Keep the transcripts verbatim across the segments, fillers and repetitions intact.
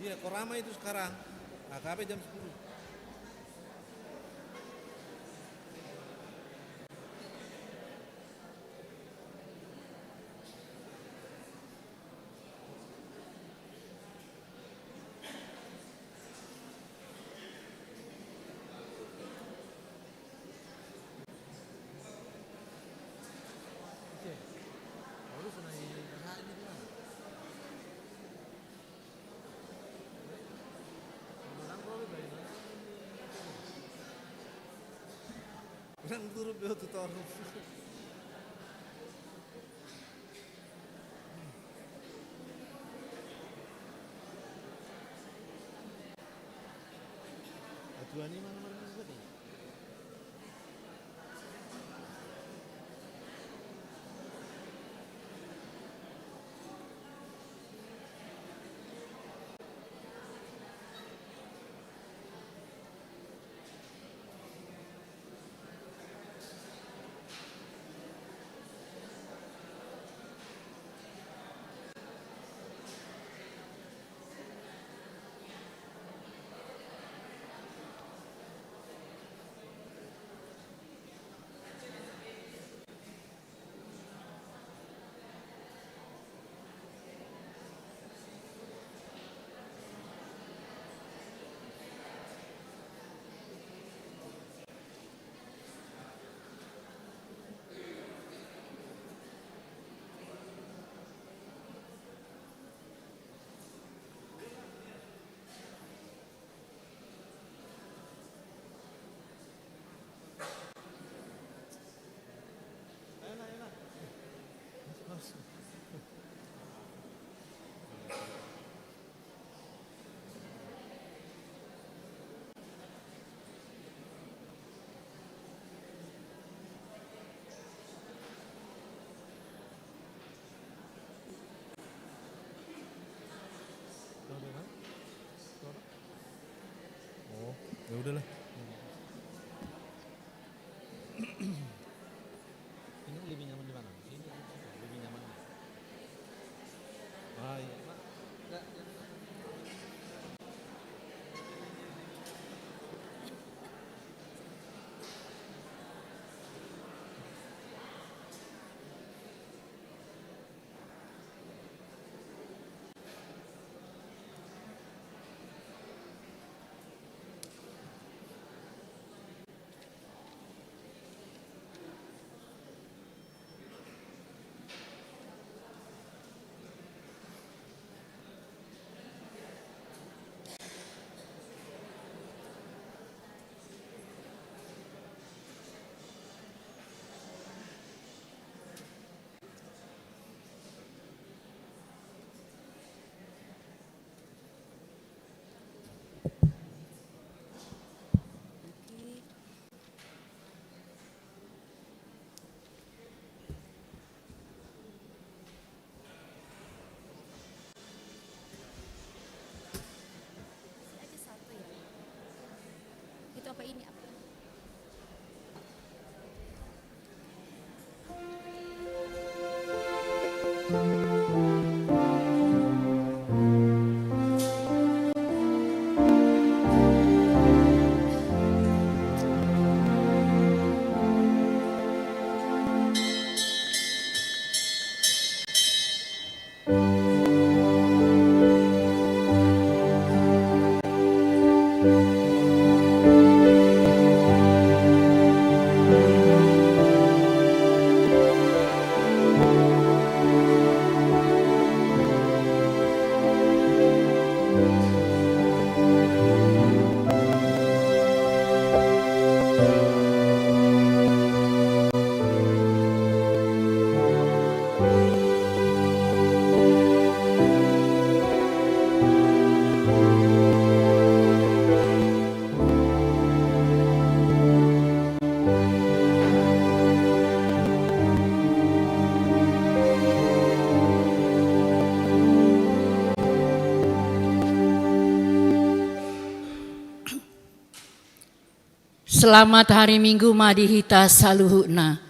Iya, kok ramai itu sekarang? Nah, sampai jam sepuluh. Kurang turun dia tuh, tolong. Aduan ini mana, mana, mana, mana? Oh, ya udahlah. Ini lebih nyaman di mana? Di sini, di situ. Lebih nyaman. Ah, iya. Mak, enggak, enggak. Itu apa ini? Apa ini? Selamat hari Minggu ma di hita saluhutna.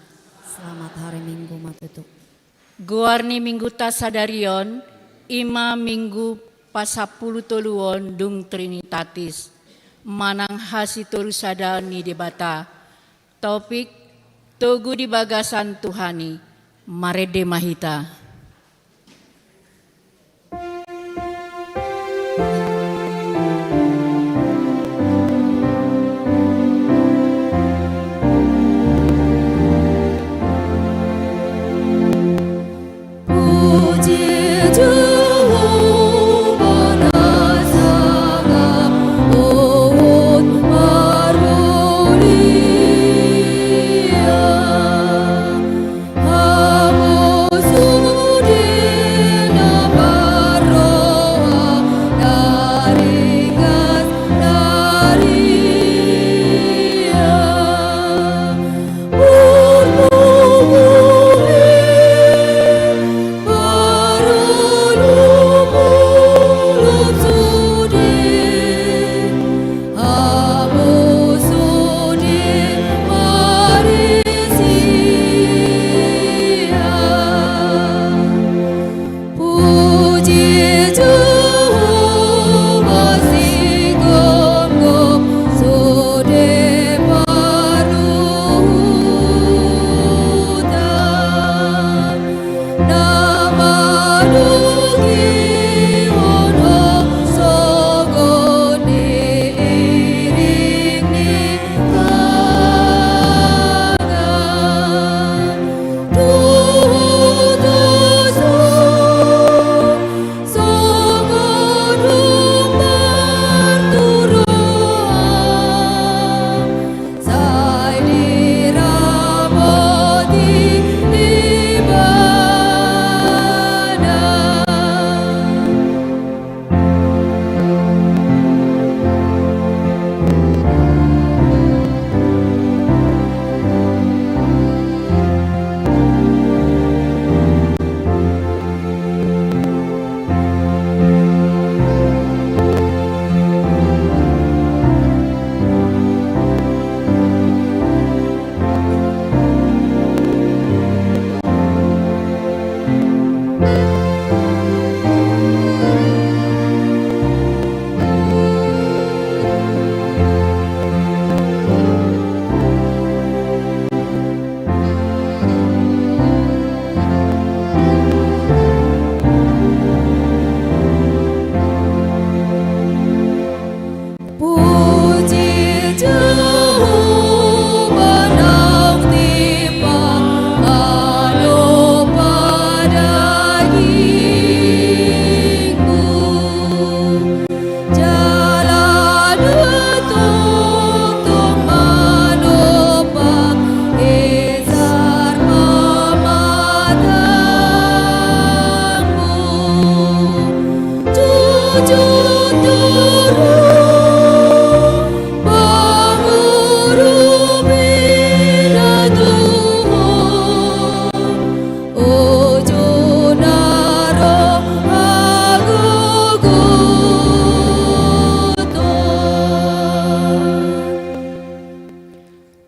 Selamat hari Minggu ma tutu. Goar ni Mingguta sadari on, i ma Minggu pasampulu toluon dung Trinitatis, manang hasitolusadaon ni Debata. Topik: Togu di bagasan Tuhan i. Marende ma hita.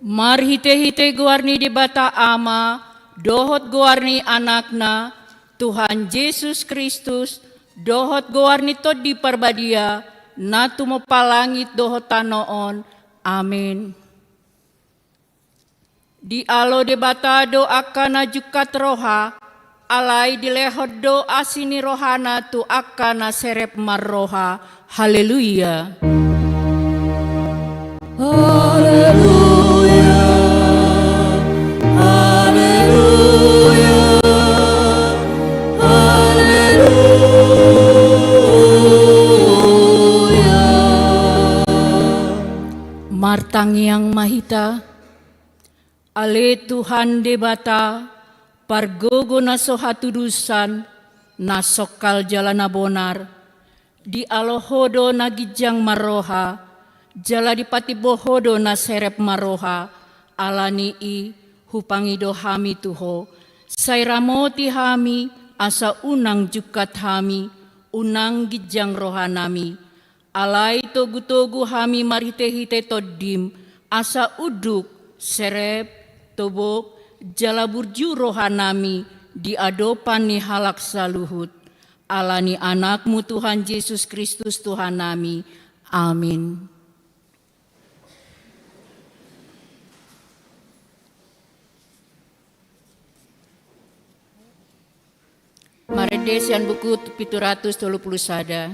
Marhite-hite goar ni Debata Ama, dohot goar ni Anakna, Tuhan Jesus Kristus, dohot goar ni Tondi Parbadia, na tumompa langit dohot tano on. Amen. Dialo Debata do angka na jungkat roha, alai dilehon do asi ni rohana tu angka na serep marroha. Haleluya. Haleluya. Haleluya. Haleluya. Martangiang ma hita. Ale Tuhan Debata, pargogo na so hatudosan, na songkal jala na bonar, dialo Ho do na ginjang marroha, jala dipatimbo Ho do na serep marroha, ala ni i hupangido hami tu Ho, sai ramoti hami, asa unang jungkat hami, unang ginjang rohanami. Alai togu-togu hami marhite-hite Tondim, asa unduk, serep, tobok, jala burju rohanami di adopan ni halak saluhut. ala ni Anakmu Tuhan Jesus Kristus Tuhannami. Amin. Marende sian buku pitu ratus tolu pulu sada.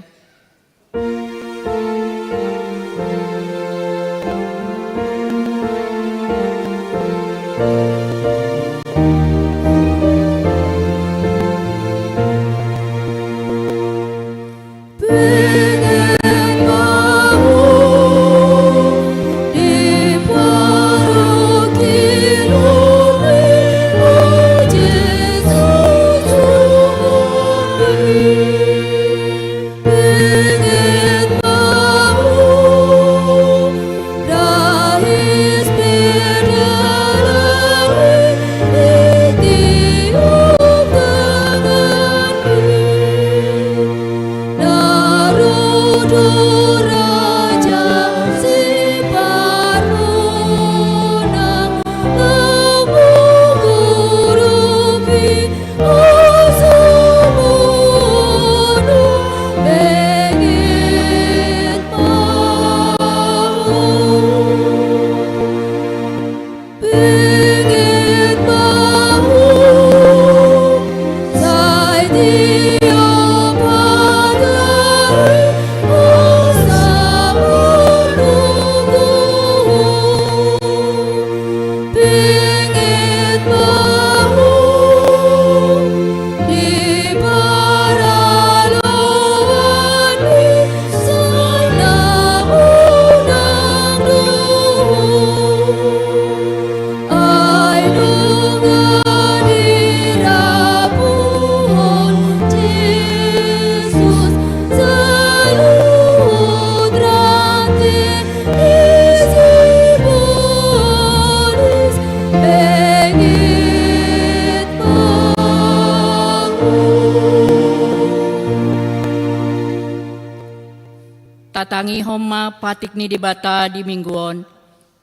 Tatangihon ma patik ni Debata di minggu on,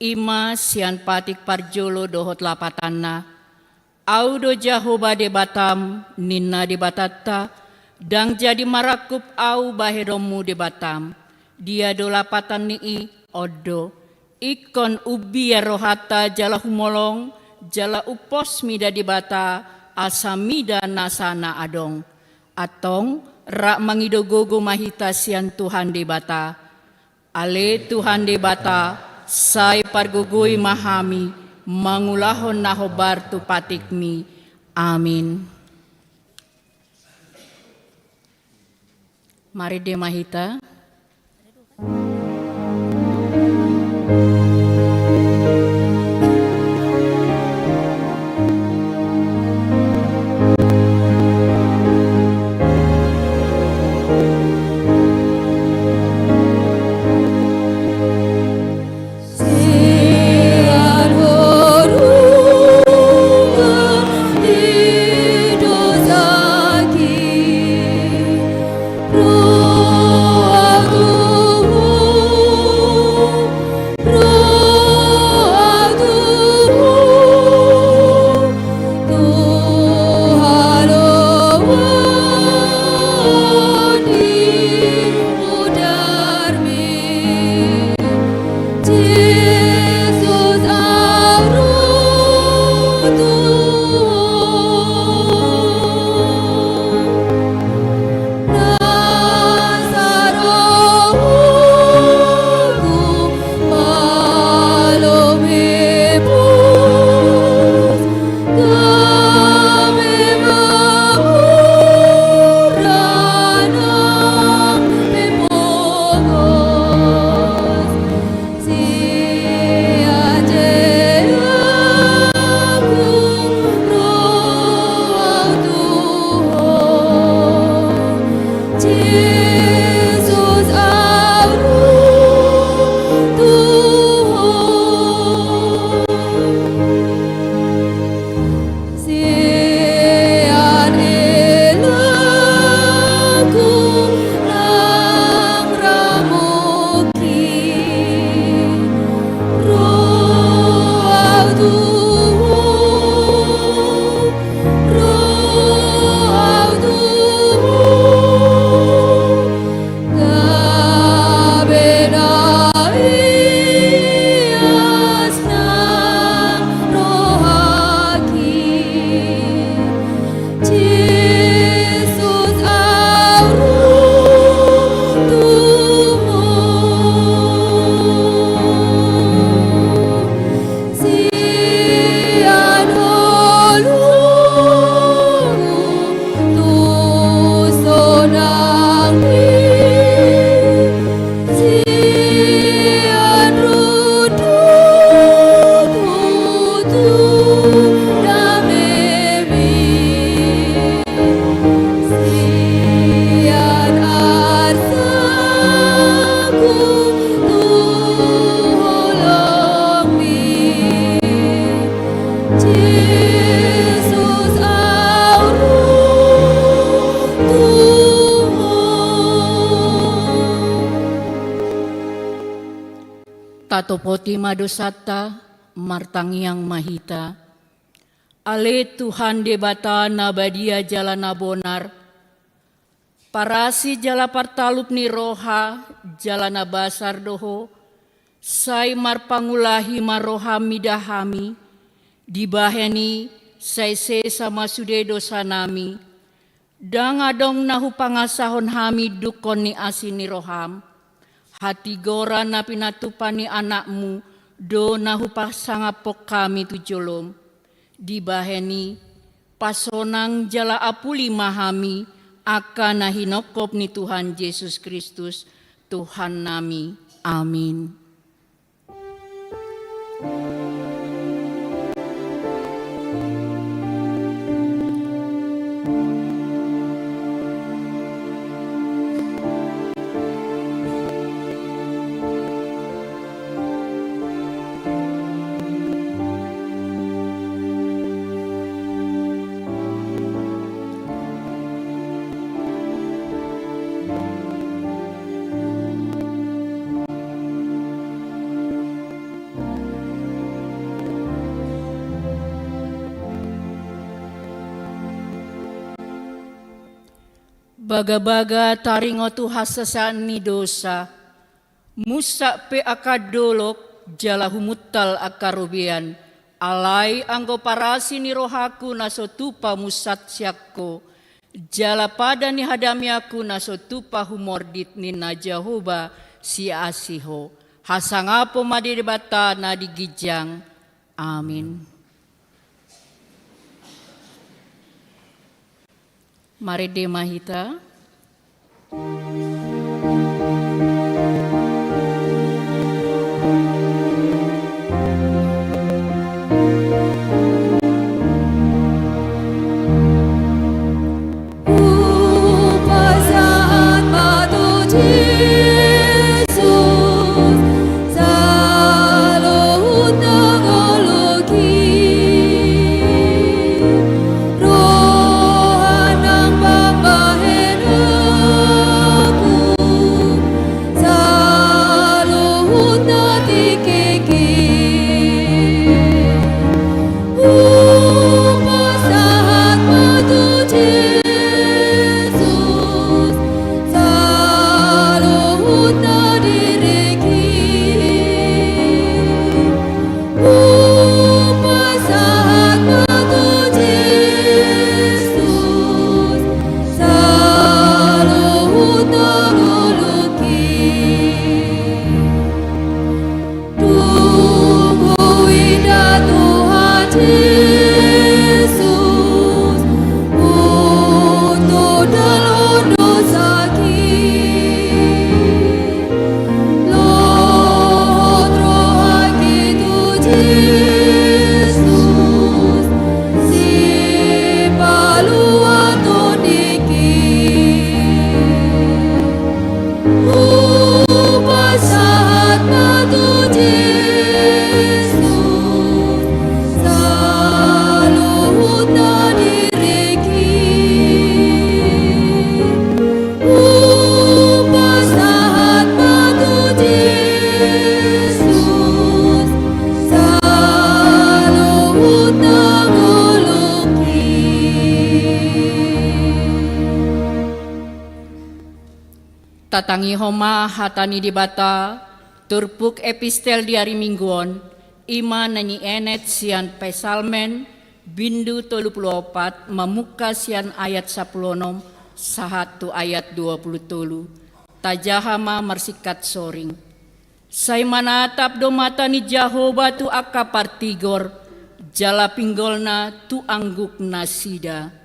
i ma sian patik parjolo dohot lapatanna. Au do Jahowa Debatam, ninna Debatanta, ndang jadi marangkup Au bahenonmu Debatam. Dia do lapatan ni i? On do. Ingkon umbiar rohanta jala humolong, jala umpos mida Debata, asa mida nasa na adong. Antong, rap mangido gogo ma hita sian Tuhan Debata. Ale Tuhan Debata, sai pargogoi ma hami, mangulahon na hombar tu patikmi. Amin. Marende ma hita. Poti ma dosanta, martangiang ma hita. Ale Tuhan Debata na badia jala na bonar, parasi jala partalup ni roha, jala na basar do Ho, sai marpangulahi ma roham mida hami, dibahen i sai sesa ma sude dosanami, ndang adong na hupangasahon hami dungkon ni asi ni roham. Hatigoran na pinatupa ni Anakmu do na hupasangaphon hami tu jolom. Dibahen i, pasonang jala apuli ma hami, angka na hinongkop ni Tuhan Jesus Kristus, Tuhannami. Amin. Bagabaga taringot tu hasesaan ni dosa, munsak pe angka dolok jala humuntal angka robean, alai anggo parasi ni rohangku na so tupa munsak sian Ho, jala pada ni hadamianku na so tupa humordit, ninna Jahowa, siasi Ho. Hasangapon ma di Debata na di ginjang. Amin. Marende ma hita. Hupasahat ma tu Jesus saluhut na ngolungki. Roha nang pambahenanku saluhutna tingkingki. Hupasahat ma tu Jesus saluhutna diringki. Hupasahat ma tu Jesus saluhutna ngolungki. Dung huida Tuhan Jesus, hutudal on dosangki. Lohot rohangki tu Jesus, sipalua tondingki. Hupasahat ma tu Jesus saluhutna diringki. Hupasahat ma tu Jesus saluhutna ngolungki. Tatangihon ma hata ni Debata, turpuk epistel di ari Minggu on, i ma na nienet sian Psalmen, bindu tolu pulu opat, mamungka sian ayat sampulu onom sahat tu ayat dua pulu tolu. Tajaha ma marsingkat soring. Sai manatap do mata ni Jahowa tu angka partigor, jala pinggolna tu angguk nasida.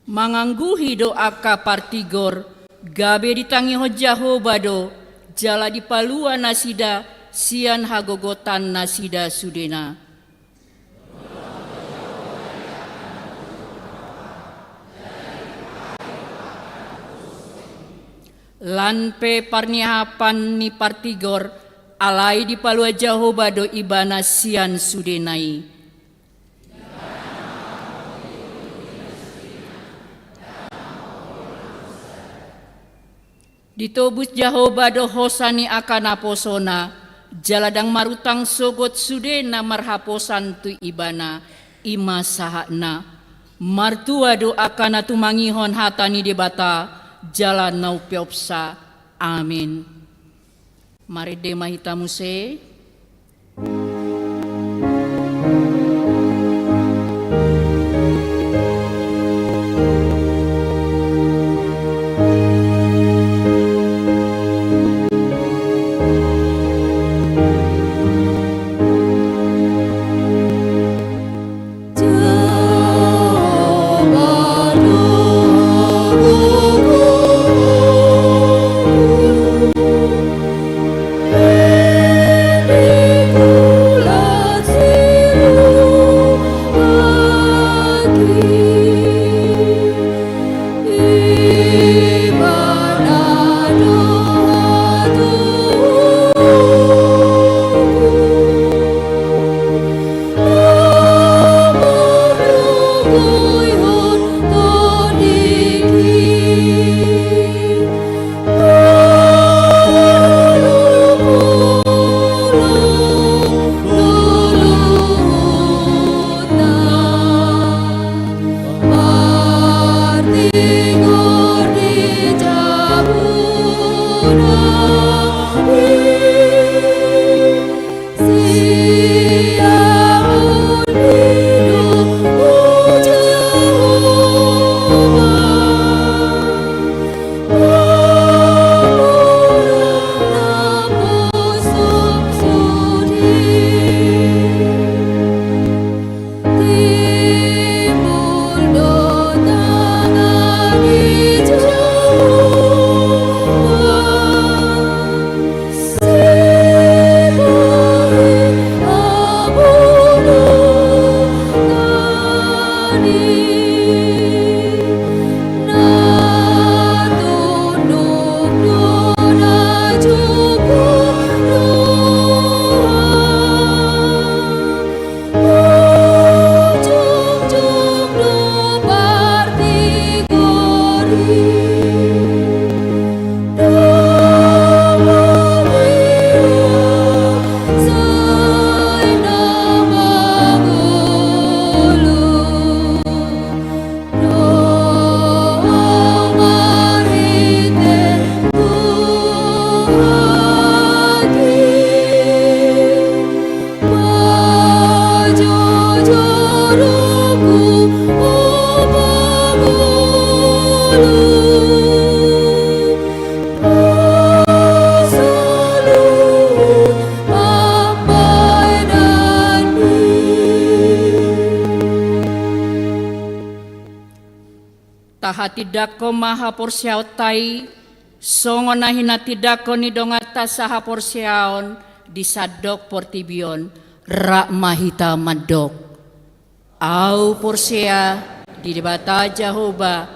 Mangangguhi do angka partigor, gabe ditangihon Jahowa do, jala dipalua nasida sian hagogotan nasida sudena. Lan pe parniahapan ni partigor, alai dipalua Jahowa do ibana sian sudena i. Ditobus Jahowa do hosa ni angka naposona, jala ndang marutang sogot sude na marhaposan tu Ibana. I ma sahatna. Martua do angka na tumangihon hata ni Debata, jala na umpeopsa. Amin. Marende ma hita muse. Tahatindangkon ma haporseaonta i, songon na hinatindangkon ni donganta sahaporseaon di sandok portibi on. Rap ma hita mandok. Ahu porsea di Debata Jahowa,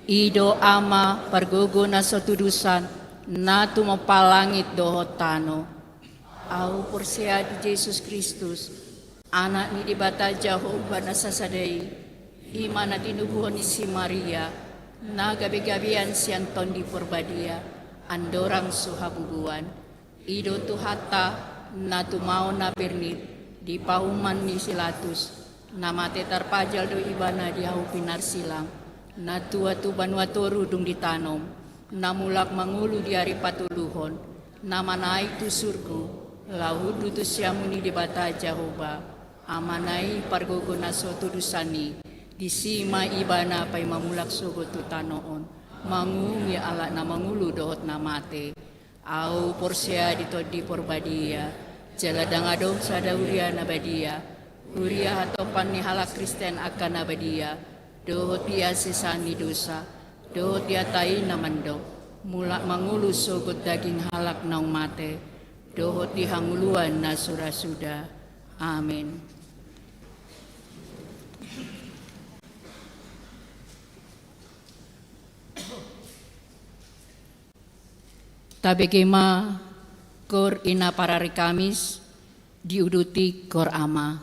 i do Ama pargogo na so tudosan, na tumompa langit dohot tano. Ahu porsea di Jesus Kristus, Anak ni Debata Jahowa na sasada i, i ma na tinubuhon ni si Maria, na gabegabean sian Tondi Porbadia, andorang so habubuan. I do Tuhanta, na tumaon na bernit di pahuman ni si Pilatus, na mate tarpajal do Ibana di hau pinarsilang, na tua tu banua toru dung ditanom, na mulak mangolu di ari patoluhon, na manaek tu surgo, laho hundul tu siamun ni Debata Jahowa, Amana i pargogo na so tudosan i. Disi ma Ibana paima mulak sogot tu tano on, manguhumi halak na mangolu dohot na mate. Ahu porsea di Tondi Porbadia, jala ndang adong sada huria na badia, huria hatompan ni halak Kristen angka na badia, dohot di hasesaan ni dosa, dohot di hata i na mandok, mulak mangolu sogot daging halak naung mate, dohot di hangoluan na surasuda. Amin. Tabege ma Koor Ina Parari Kamis, diuduti Koor Ama.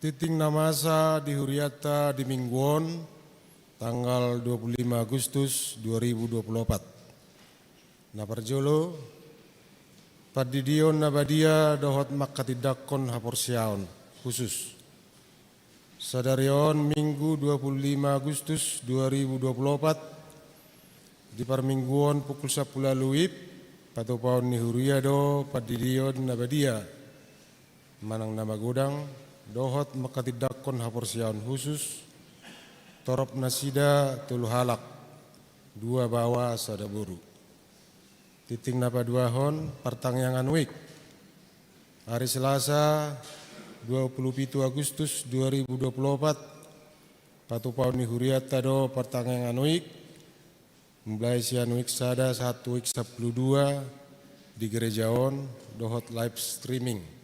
Tingting na masa di hurianta di minggu on, tanggal dua puluh lima Agustus dua ribu dua puluh opat. Na parjolo, pandidion na badia dohot manghatindanghon haporseaon khusus. Sadari on Minggu dua puluh lima Agustus dua ribu dua puluh opat, di parmingguon pukul sampulu ualu WIB, patupaon ni huria do pandidion na badia manang na magodang dohot manghatindanghon haporseaon khusus, torop nasida tolu halak, dua baoa sada boru. Tingting na paduahon, partangiangan WIB. Ari Selasa, dua puluh pitu Agustus dua ribu dua puluh opat, patupaon ni hurianta do partangiangan WIB, mulai sian WIB sada sahat tu WIB sampulu dua di gereja on, dohot live streaming.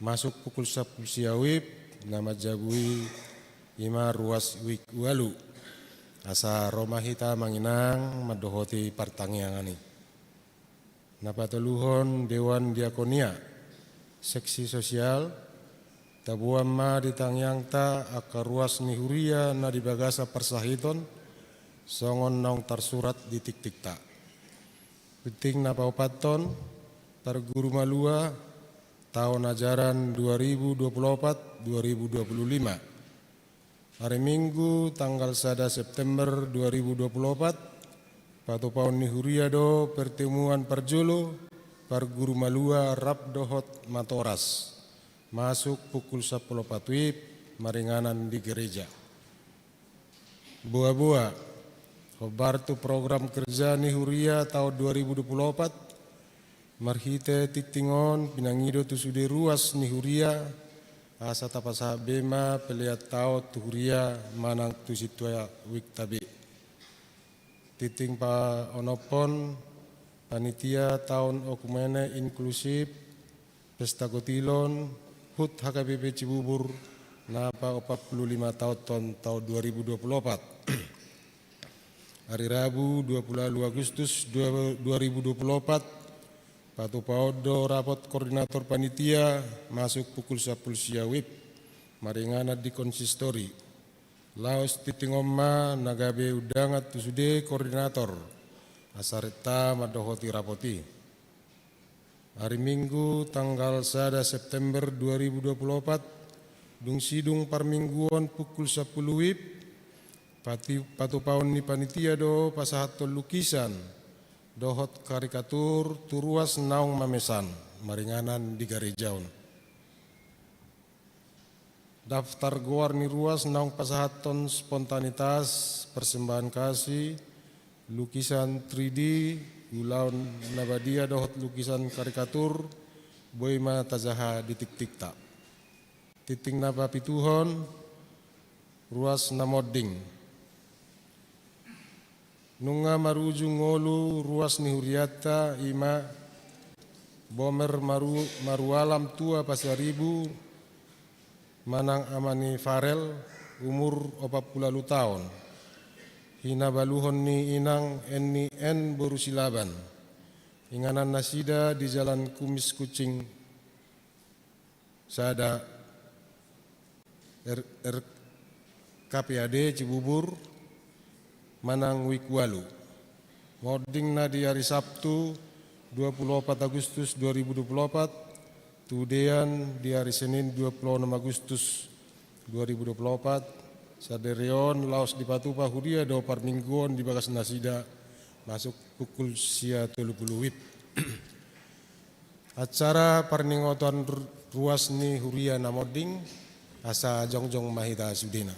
Masuk pukul sampulu sia WIB, na manjabu i ima ruas WIB ualu. Asa ro ma hita manginang mandohoti partangiangan i. Na patoluhon, Dewan Diakonia, seksi sosial. Taboan ma di tangiangta angka ruas ni huria na di bagasan parsahiton, songon naung tarsurat di tingtingta. Tingting na paopathon, parguru malua, taon ajaran dua ribu dua puluh opat dua ribu dua puluh lima. Ari Minggu, tanggal sada September dua ribu dua puluh opat, patupaon ni huria do pertemuan parjolo parguru malua rap dohot matoras. Masuk pukul sampulu opat WIB, maringanan di gereja. Boa-boa, hombar tu program kerja ni huria taon dua ribu dua puluh opat, marhite tingting on pinangido tu sude ruas ni huria, asa tapasahat be ma pelean taon tu huria manang tu sintua WIB-ta be. Tingting paonomhon, panitia taon okumene inklusif, pesta gotilon, hut HKBP Cibubur, na paopat pulu lima taonhon taon dua ribu dua puluh opat. Ari Rabu, dua puluh ualu Agustus dua, dua ribu dua puluh opat, patupaon do rapot koordinator panitia, masuk pukul sampulu sia WIB, maringanan di konsistori. Laos tingting on ma na gabe undangan tu sude koordinator, asa renta mandohoti rapot i. Ari Minggu, tanggal sada September dua ribu dua puluh opat, dung sidung parmingguon pukul sampulu WIB, pati-, patupaon ni panitia do pasahathon lukisan dohot karikatur tu ruas naung mamesan, maringanan di gareja on. Daftar goar ni ruas naung pasahathon spontanitas, persembahan kasih, lukisan three D, ulaon na badia dohot lukisan karikatur, boi ma tajaha di tingtingta. Tingting na papituhon, ruas na monding. Nunga marujung ngolu ruas ni hurianta, ima Bomer Maru-, Marualam Tua Pasaribu, manang ama ni Farel, umur opat pulu ualu taon. Hinabaluhon ni inang N ni N boru Silaban. Inganan nasida di Jalan Kumis Kucing sada, R-, R K P A D Cibubur, manang WIB ualu. Mondingna di ari Sabtu, dua pulu opat Agustus dua ribu dua pulu opat, tudean di ari Senin, dua pulu onom Agustus dua ribu dua pulu opat, sadari on laos dipatupa huria do parmingguon di bagas nasida, masuk pukul sia tolu pulu WIB. Acara parningotan ru-, ruas ni huria na monding, asa jongjong ma hita sudena.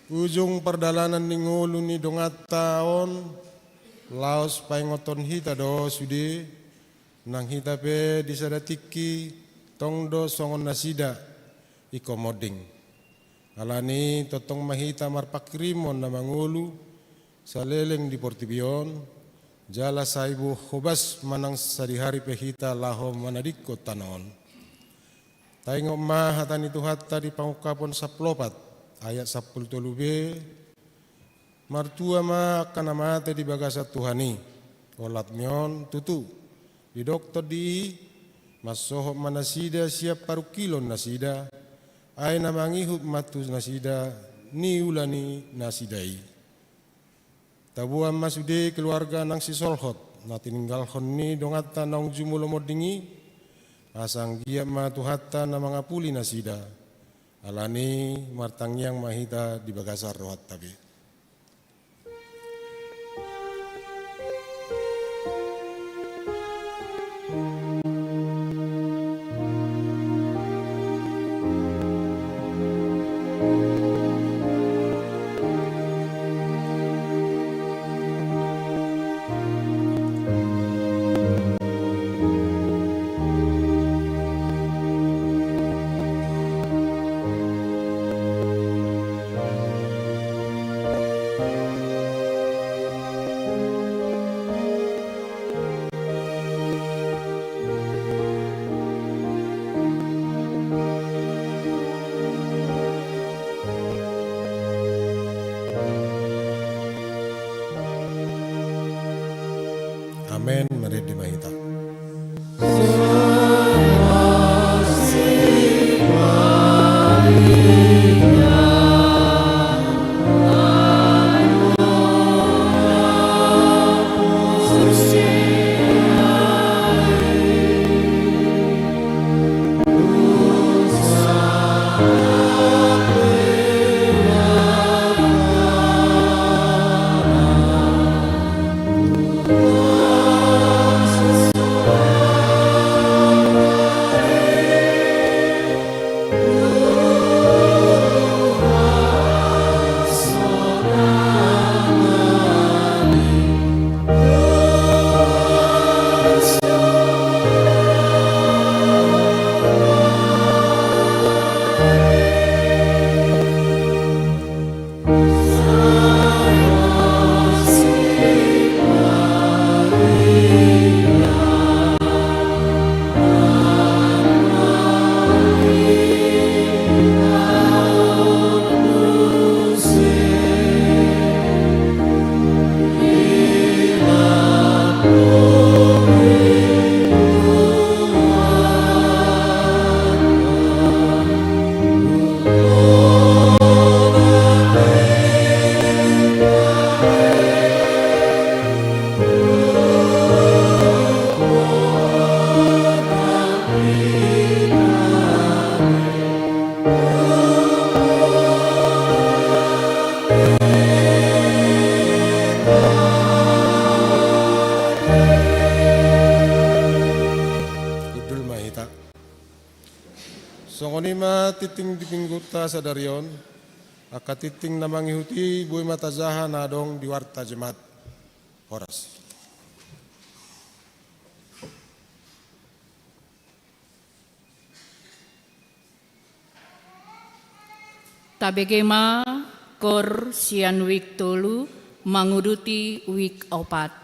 Ujung pardalanan ni ngolu ni donganta on, laos paingothon hita do sude, nang hita pe di sada tingki, tong do songon nasida, ingkon monding. Alani i tongtong ma hita marpanghirimon na mangolu, saleleng di portibi on, jala sai boan hobas manang sadihari pe hita laho manadingkon tano on. Taingot ma hata ni Tuhanta di Pangungkapon sampulu opat, ayat sampulu tolu be, Martua ma angka na mate di bagasan Tuhan i. Olat ni on tutu, didok tondi i, mansohot ma nasida sian parungkilon nasida, ai na mangihut ma tu nasida niula ni nasida i. Taboan ma sude keluarga nang sisolhot na tininggalhon ni donganta naung jumolo monding i, asa anggiat ma Tuhanta na mangapuli nasida. Alani i martangiang ma hita di bagasan rohanta be. Amen. Marende ma hita. Hundul ma hita. Songon i ma tingting di Minggunta sadari on, angka tingting na mangihut i boi ma tajaha na adong di Warta Jemaat. Horas. Tabege ma koor sian wik tolu manguduti wik opat.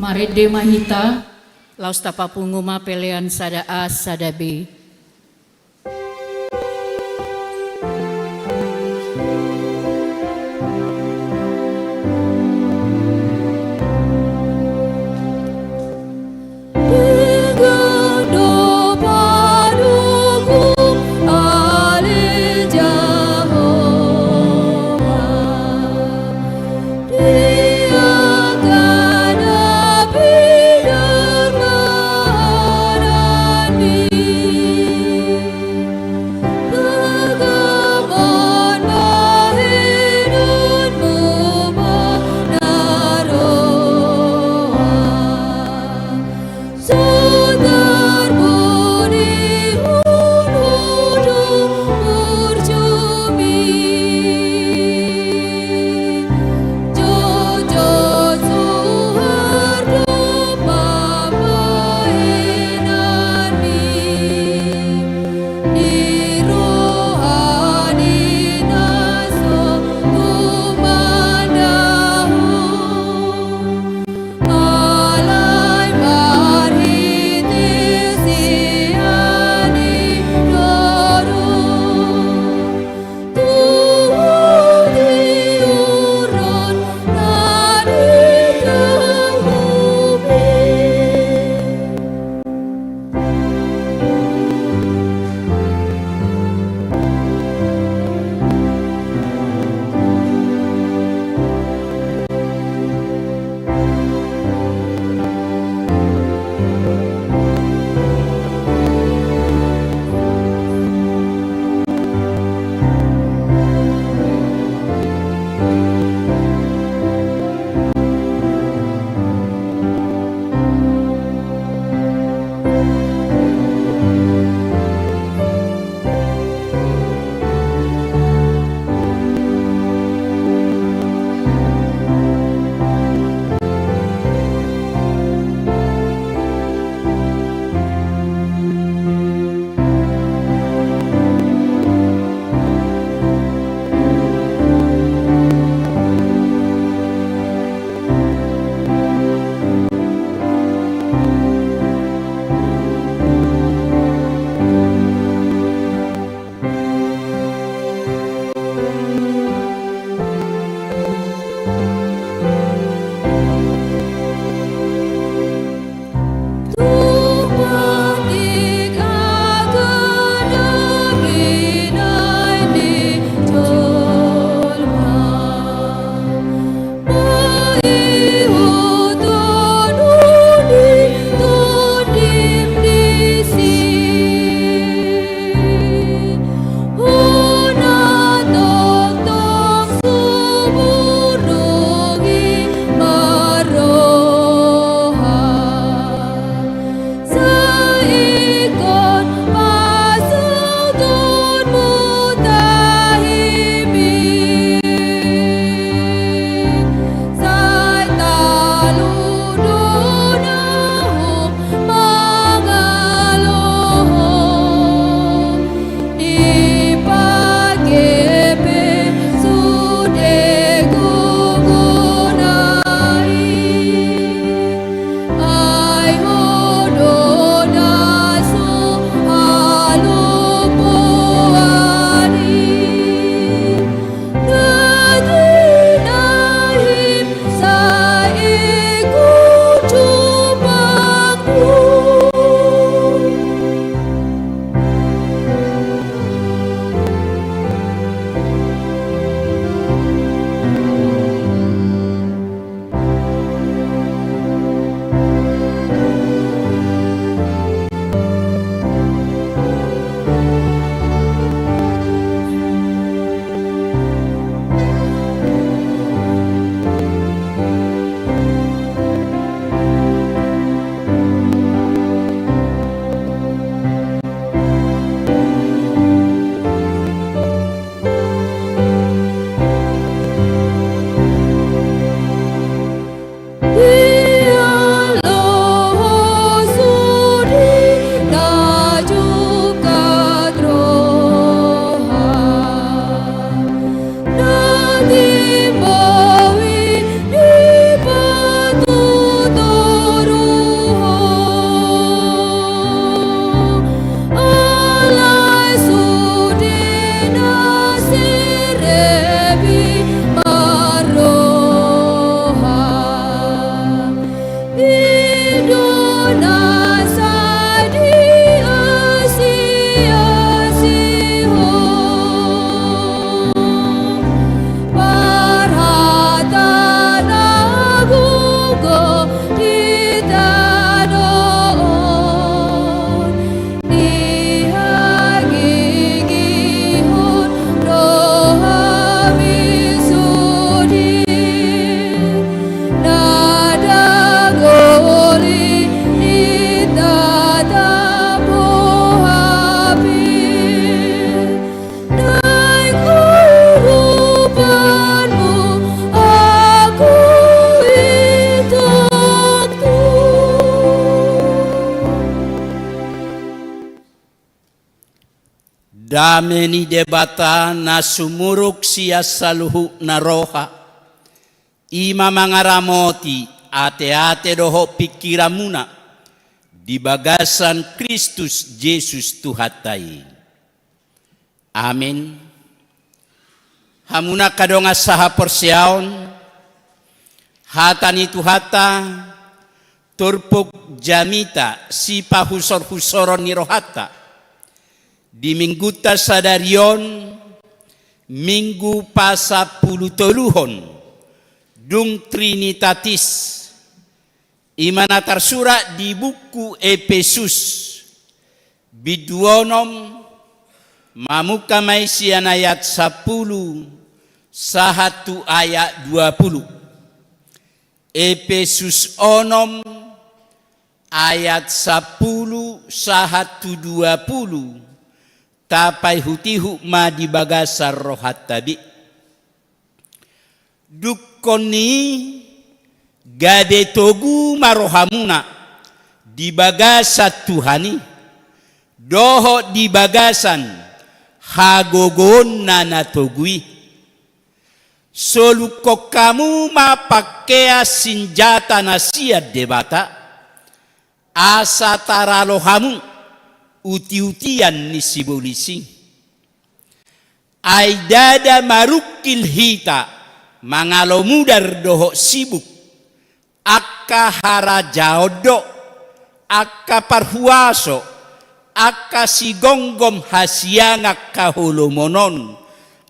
Marende ma hita, laos tapapungu ma pelean sada A sada B. Dame ni Debata na sumurung sian saluhutna roha, i ma mangaramoti ateate dohot pingkiranmuna di bagasan Kristus Jesus Tuhanta i. Amin. Hamu angka dongan sahaporseaon, hata ni Tuhanta turpuk jamita sipahusorhusoron ni rohanta di Minggunta sadari on, Minggu pasampulutoluhon, dung Trinitatis, i ma na tarsurat di buku Epesus, bindu onom, mamungka ma i sian ayat sampulu sahat tu ayat dua pulu. Epesus onom, ayat sampulu sahat tu dua pulu, tapaihutihut ma di bagasan rohanta be. Dungkon ni i, gabe togu ma rohamuna di bagasan Tuhan i, dohot di bagasan hagogoonna na togu i. Solukkon hamu ma pangkean sinjata na sian Debata, asa taralo hamu utiutian ni sibolis i. Ai ndada marungkil hita mangalo mudar dohot sibuk, angka harajaon do, angka parhuaso, angka sigomgom hasiangan haholomon on,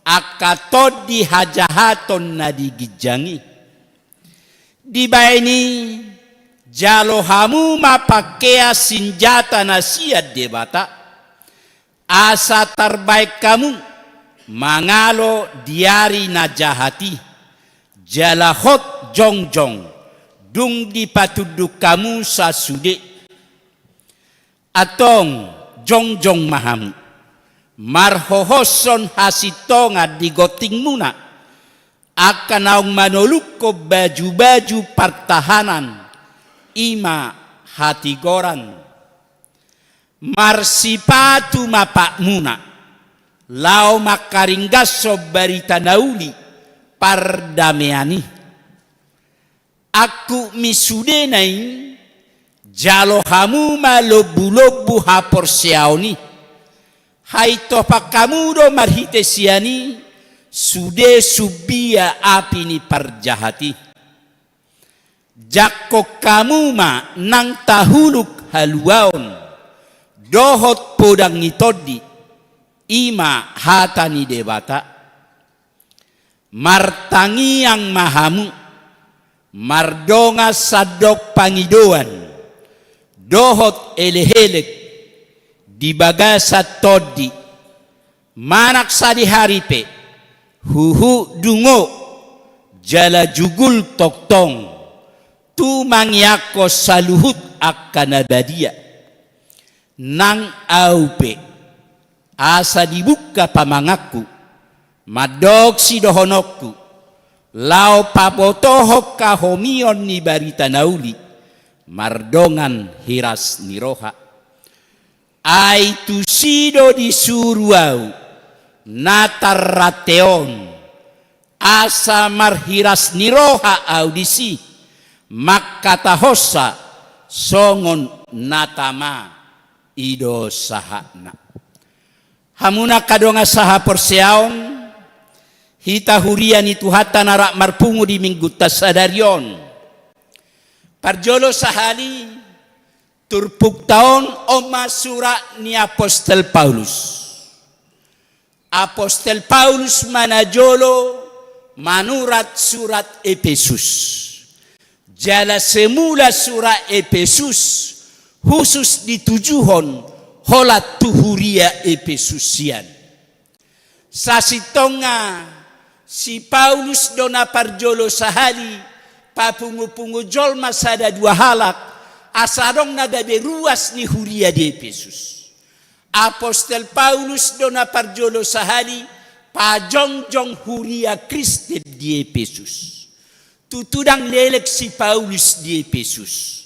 angka tondi hajahaton na di ginjang i. Dibahen i, jalo hamu ma pangkean sinjata na sian Debata, asa tarbahen hamu mangalo di ari na jahat i, jala hot jongjong dung dipatunduk hamu sasude. Antong, jongjong ma hamu, marhohoshon hasintongan di gontingmuna, angka naung manolukhon bajubaju partahanan, i ma hatigoran. Marsipatu ma patmuna, laho mangkaringgashon barita na uli pardamean i. Angkup ni sudena i, jalo hamu ma lombulombu haporseaon i. Haintopan hamu do marhite sian i sude sumbia api ni parjahat i. Jangkon hamu ma nang tahuluk haluaon dohot podang ni tondi, i ma hata ni Debata. Martangiang ma hamu, mardongan sandok pangidoan dohot elekelek di bagasan tondi, manang sadihari pe, huhut dungo jala jugul tongtong, tu mangiangkon saluhut angka na badia. Nang ahu pe, asa dibungka pamanganku, mandok sidohononku, laho pabotohon hahomion ni barita na uli, mardongan hiras ni roha. Ai tusi do disuru ahu na tarrante on, asa marhiras ni roha ahu disi, mangkatahonsa songon na tama. I do sahatna. Hamu angka dongan sahaporseaon, hita huria ni Tuhanta na rap marpungu di Minggunta sadari on. Parjolo sahali, turpukta on, on ma surat ni Apostel Paulus. Apostel Paulus ma na jolo manurat surat Epesus. Jala semula surat Epesus husus ditujuhon holan tu huria Epesusian. Sasintongna si Paulus do na parjolo sahali papungupungu jolma sada dua halak, asa adong na gabe ruas ni huria di Epesus. Apostel Paulus do na parjolo sahali pajongjong huria Kristen di Epesus. Tutu ndang leleng si Paulus di Epesus.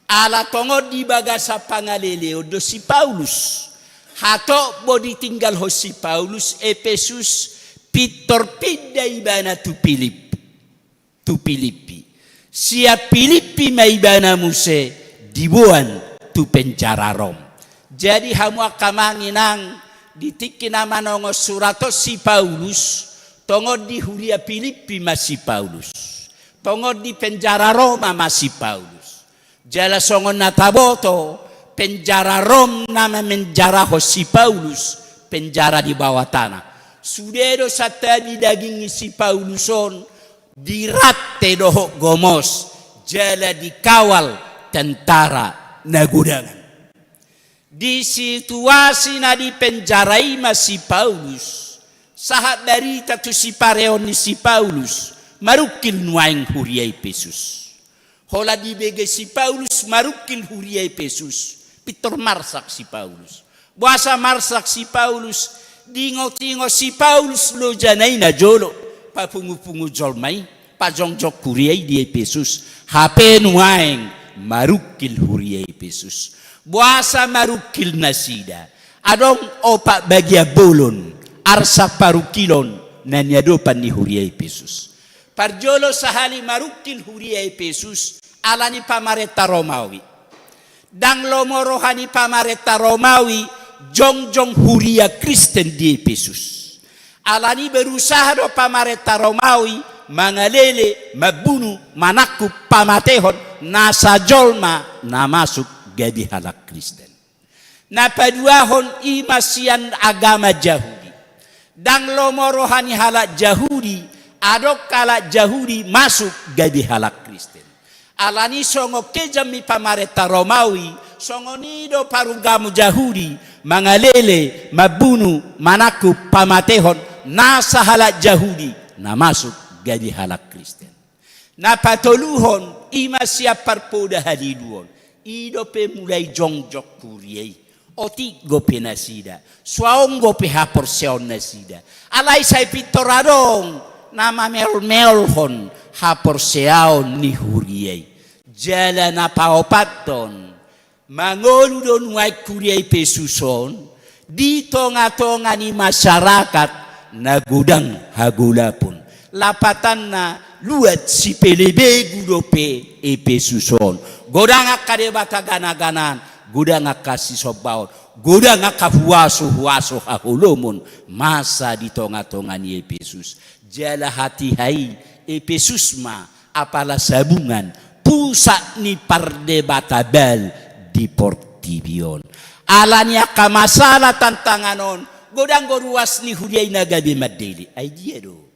Ala tongon di bagasan pangaleleon do si Paulus. Hatop do ditinggalhon si Paulus Epesus, pintor pinda ibana tu Pilip-, tu Pilippi. Sian Pilippi ma ibana muse diboan tu penjara Rom. Jadi hamu angka amang inang, di tingki na manongos surat on si Paulus, tongon di huria Pilippi ma si Paulus. Tongon di penjara Roma ma si Paulus. Jala songon na taboto, penjara Rom na mamenjarahon si Paulus, penjara di bawah tanah. Sude do santabi daging ni si Paulus on, dirante dohot gomos, jala dikawal tentara na godangan. Di situasi na di penjara i ma si Paulus, sahat barita tu sipareon ni si Paulus, marungkil nuaeng huria Epesus. Holan dibege si Paulus marungkil huria Epesus, pintor marsak si Paulus. Boasa marsak si Paulus? Diingotingot si Paulus lojana i na jolo, papungupungu jolma i, pajongjong huria i di Epesus, hape nuaeng marungkil huria Epesus. Boasa marungkil nasida? Adong opat bagian bolon arsak parungkilon na niadopan ni huria Epesus. Parjolo sahali marungkil huria Epesus, ala ni pamarenta Romawi. Ndang lomo roha ni pamarenta Romawi jongjong huria Kristen di Epesus. Ala ni berusaha do pamarenta Romawi mangalele, mambunu, manangkup, pamatehon nasa jolma na masuk gabe halak Kristen. Na paduahon i ma sian agama Jahudi. Ndang lomo roha ni halak Jahudi, adong halak Jahudi masuk gabe halak Kristen. Ala ni songon kejam ni pamarenta Romawi, songon i do parugamo Jahudi, mangalele, mambunu, manangkup, pamatehon nasa halak Jahudi na masuk gabe halak Kristen. Na patoluhon i ma sian parpoda haliluon. I dope mulai jongjong huria i. Otik dope nasida. Suaon dope haporseaon nasida. Alai sai pintor adong na mameolmeolhon haporseaon ni huria i. Jala na paopathon, mangolu do nuaeng huria Epesus on di tongatonga ni masyarakat na godang hagolapon. Lapatanna, luat sipelebegu dope Epesus on. Godang angka debata ganaganaan, godang angka sisombaon, godang angka huasohuaso haholomon masa di tongatonga ni Epesus. Jala hatiha i Epesus ma apala sabungan, pusat ni pardebata Baal di portibi on. Ala ni angka masalah tantangan on, godang do ruas ni huria i na gabe mandele. Ai dia do?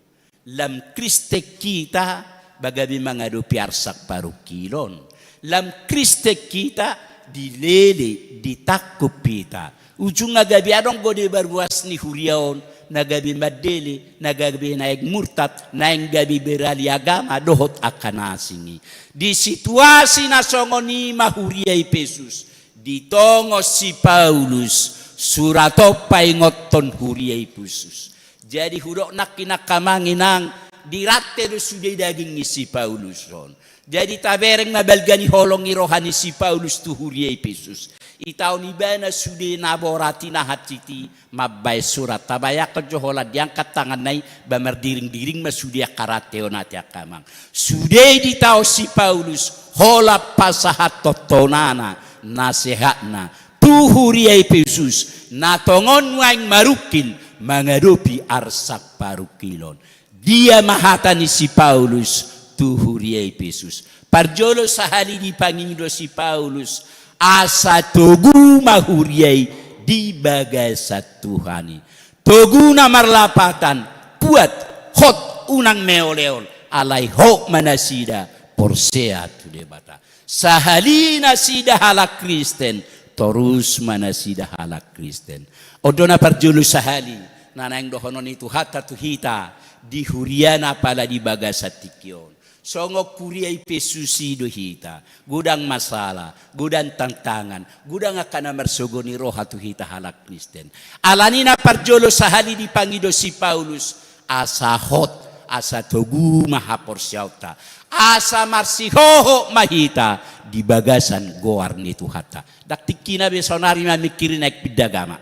Lam Kristen hita, ba gabe mangadopi arsak parungkilon. Lam Kristen hita, dilele, ditangkup hita. Ujungna gabe adong do deba ruas ni huria on, na gabe mandele, na gabe naeng murtad, naeng gabe beralih agama, dohot angka na asing i. Di situasi na songon i ma huria Epesus, ditongos si Paulus surat on paingothon huria Epesus. Jadi hudok nangkin angka amang inang, dirante do sude daging ni si Paulus on. Jadi tabereng ma balga ni holong ni roha ni si Paulus tu huria Epesus. Itaon ibana sude na borat i na hansit i mambaen surat. Tabayangkon jo holan diangkat tanganna i, ba mardiringdiring ma sude angka ranteon ate angka amang. Sude ditaon si Paulus holan pasahathon tonana, nasehatna tu huria Epesus, na tongon nuaeng marungkil mangadopi arsak parungkilon. Dia ma hata ni si Paulus tu huria Epesus? Parjolo sahali dipangido si Paulus, asa togu ma huria i di bagasan Tuhan i. Togu na marlapatan, kuat, hot, unang meoleol, alai hot ma nasida porsea tu Debata. Sahali nasida halak Kristen, torus ma nasida halak Kristen. On do na parjolo sahali na naeng dohonon ni Tuhanta tu hita di huriana apala di bagasan tingki on. Songon huria Epesus i do hita, godang masalah, godang tantangan, godang angka na marsogo ni roha tu hita halak Kristen. Alani na parjolo sahali dipangido si Paulus, asa hot, asa togu ma haporseaonta, asa marsihohot ma hita di bagasan goar ni Tuhanta. Ndang tingkina be saonari mamingkiri naeng pinda agama.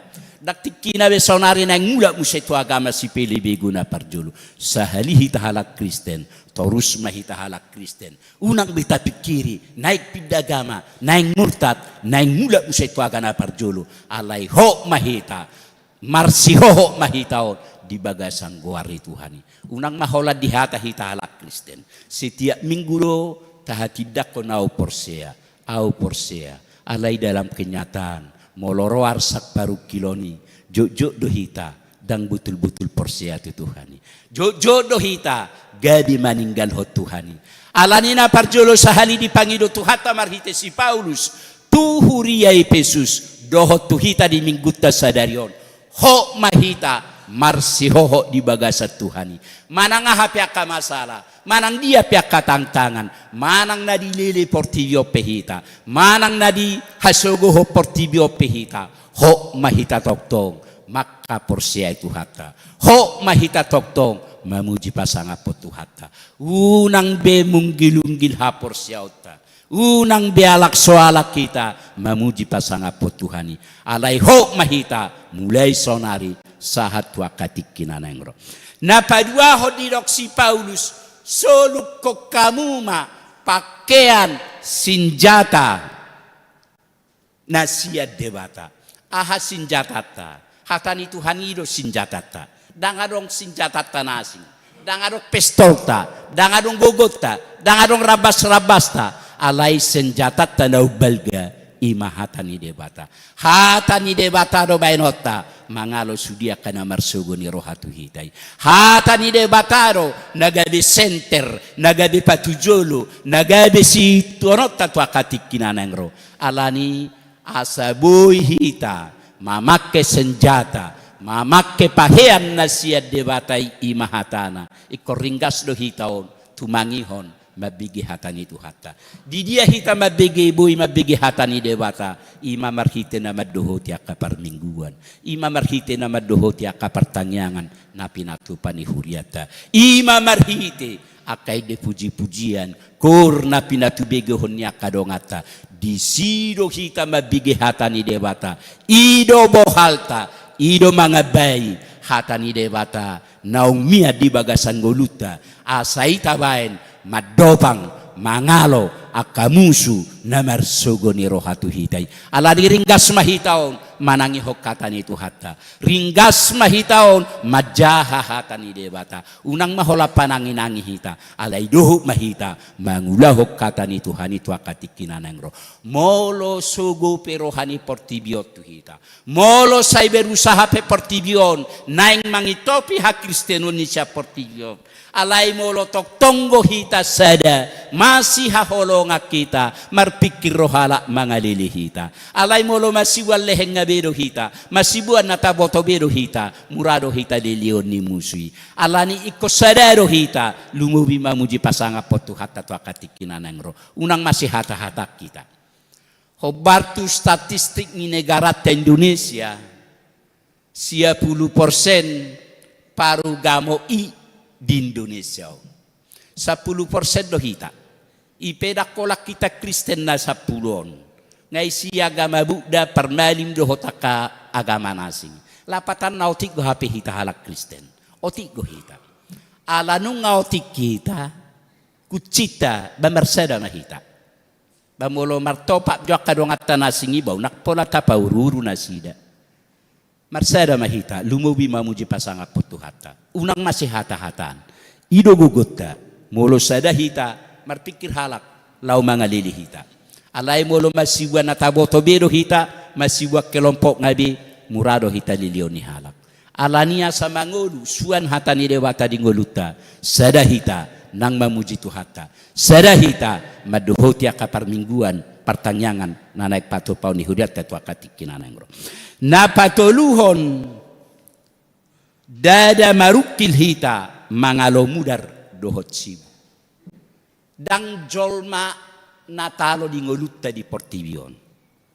Ndang tingkina be saonari naeng mulak muse tu agama sipelebegu na parjolo. Sahali hita halak Kristen, torus ma hita halak Kristen. Unang be tapingkiri, naeng pinda agama, naeng murtad, naeng mulak muse tu agama na parjolo. Alai hot ma hita, marsihohot ma hita on di bagasan goar ni Tuhan i. Unang ma holan dihata hita halak Kristen. Setiap minggu do tahatindangkon au porsea, au porsea. Alai dalam kenyataan, molo ro arsak parungkilon i, jotjot do hita ndang botul-botul porsea tu Tuhan i. Jotjot do hita gabe maninggalhon Tuhan i. Alani na parjolo sahali dipangido Tuhanta marhite si Paulus tu huria Epesus, dohot tu hita di minggunta sadari on. Hot ma hita marsihohot di bagasan Tuhan i. Manang aha pe angka masalah, manang dia pe angka tantangan, manang na dilele portibi on pe hita, manang na dihasogohon portibi on pe hita, hot ma hita tongtong mangkaporseai Tuhanta. Hot ma hita tongtong mamuji pasangaphon Tuhanta. Unang be munggil-unggil haporseaonta. Unang be alak so alak hita mamuji pasangaphon Tuhan i. Alai hot ma hita mulai saonari sahat tu angka tingki na naeng ro. Na paduahon didok si Paulus, solukhon hamu ma pakean sinjata na sian Debata. Aha sinjatanta? Hata ni Tuhan i do sinjatanta. Ndang adong sinjatanta na asing. Ndang adong pistolta, ndang adong gogonta, ndang adong rambas-rambasta. Alai sinjatanta na umbalga, i ma hata ni Debata. Hata ni Debata do baenonta mangalo sude angka na marsogo ni roha tu hita i. Hata ni Debata do na gabe senter, na gabe patujolo, na gabe situanonta tu angka tingki na naeng ro. Alani asa boi hita mamangke senjata, mamangke pahean na sian Debata i, i ma hatana. Ingkon ringgas do hita on tumangihon mambege hata ni Tuhanta. Di dia hita mambege, boi mambege hata ni Debata? I ma marhite na mandohoti angka parmingguan, i ma marhite na mandohoti angka partangiangan na pinatupa ni hurianta, i ma marhite angka ende puji-pujian, koor na pinatubegehon ni angka donganta. Disi do hita mambege hata ni Debata. I do bohalta, i do mangambai hata ni Debata naung mian di bagasan ngolunta, asa i tabaen mandopang mangalo angka musu na marsogo ni roha tu hita i. Alani ringgas ma hita on manangihon hata ni Tuhanta. Ringgas ma hita on manjaha hata ni Debata. Unang ma holan panangi-nangi hita, alai dohot ma hita mangulahon hata ni Tuhan i tu angka tingki na naeng ro. Molo sogo pe roha ni portibi on tu hita, molo sai berusaha pe portibi on naeng mangintopi hakristenon ni sian portibi on, alai molo tongtong do hita sada, masihaholongan hita, marpingkir do halak mangalele hita. Alai molo masibuan leheng be do hita, masibuan na taboto be do hita, mura do hita leleon ni musu i. Alani ingkon sada do hita lumobi mamuji pasangaphon Tuhanta tu angka tingki na naeng ro. Unang masihata-hata hita. Hombar tu statistik ni negaranta Indonesia, sia pulu persen parugamo i di Indonesia on. Sampulu persen do hita. I pe ndang holan hita Kristen na sampulu on. Nga isi agama Buddha, parmalim dohot angka agama na asing. Lapatanna otik do hape hita halak Kristen. Otik do hita. Ala nunga otik hita, kuncinta ba marsada ma hita. Ba molo martopap jo angka donganta na asing i, ba unang pola tapauru-uru nasida. Marsada ma hita lumobi mamuji pasangaphon Tuhanta. Unang masihata-hataan. I do gogonta. Molo sada hita, marpingkir halak laho mangalele hita. Alai molo masibuan na taboto be do hita, masibuan kelompok nga be, mura do hita leleon ni halak. Alani asa mangolu suan hata ni Debata di ngolunta, sada hita nang mamuji Tuhanta, sada hita mandohoti angka parmingguan, partangiangan na naeng patupaon ni hurianta tu angka tingki na naeng ro. Na patoluhon, ndada marungkil hita mangalo mudar dohot sibuk. Ndang jolma na talo di ngolunta di portibi on.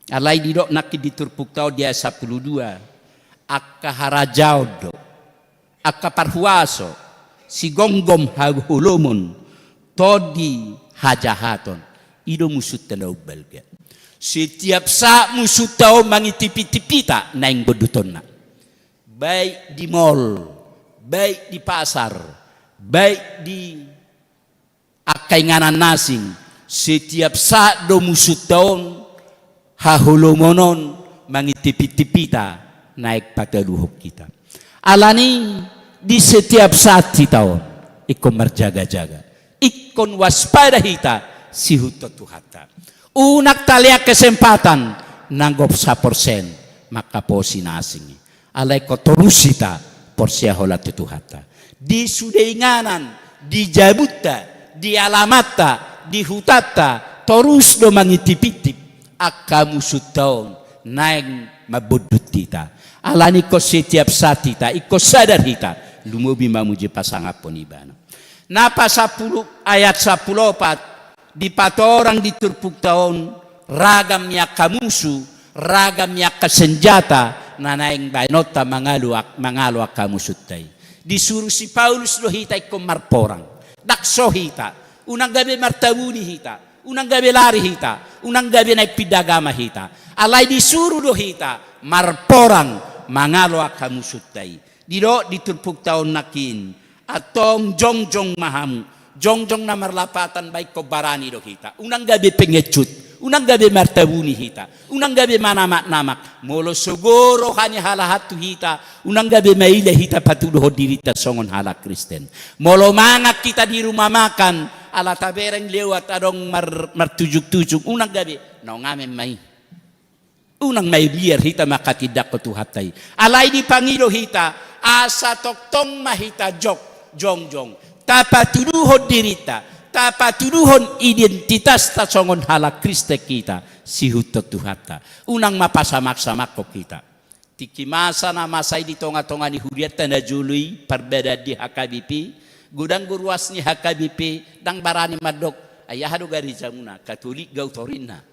Alai didok nangkin di turpukta on di ayat sampulu dua, angka harajaon do, angka parhuaso, sigomgom haholomon, tondi hajahaton, i do musunta na umbalga. Setiap saat musunta on mangintip-intip hita naeng gondutonna. baik di mall, baik di pasar, baik di angka inganan na asing, setiap saat do musunta on, haholomon on mangintipintip hita, naeng pataluhon hita. Alani di setiap saat hita on ingkon marjagajaga, ingkon waspada hita siihuthon Tuhanta. Unang talean kesempatan nanggo saporsen mangkaposi na asing i. Alai ingkon torus hita porsea holan tu Tuhanta. Di sude inganan, di jabunta, di alamanta, di hutanta, torus do mangintipintip angka musunta on naeng mambondut hita. Alani ingkon setiap saat hita ingkon sadar hita, lumobi mamuji pasangaphon Ibana. Na pasampulu, ayat sampulu opat, dipatorang di turpukta on ragam ni angka musu, ragam ni angka senjata na naeng baenonta mangalo, mangalo angka musunta i. Disuru si Paulus do hita ingkon marporang. Ndang so hita, unang gabe martabuni hita, unang gabe lari hita, unang gabe naeng pinda agama hita. Alai disuru do hita marporang mangalo angka musunta i. Didok di turpukta on nangkin, antong jongjong ma hamu, jongjong na marlapatan, ba ingkon barani do hita. Unang gabe pengecut, unang gabe martabuni hita, unang gabe manamaknamak. Molo sogo roha ni halak tu hita, unang gabe maila hita patuduhon dirinta songon halak Kristen. Molo mangan hita di rumah makan, ala tabereng lewat adong mar-, martujungtujung, unang gabe naung amen ma i. Unang mabiar hita manghatindanghon Tuhanta i. Alai dipangido hita, asa tongtong ma hita jok, jongjong. Tapatuduhon dirinta, tapatuduhon identitasta songon halak Kristen hita, siihuthon Tuhanta. Unang ma pasamaksamanghon hita. Tingki masa na masa i di tongatonga ni hurianta najolo i, parbadaan di H K B P, godang do ruas ni H K B P, ndang barani mandok, ai aha do garejamuna, Katolik do au torinna.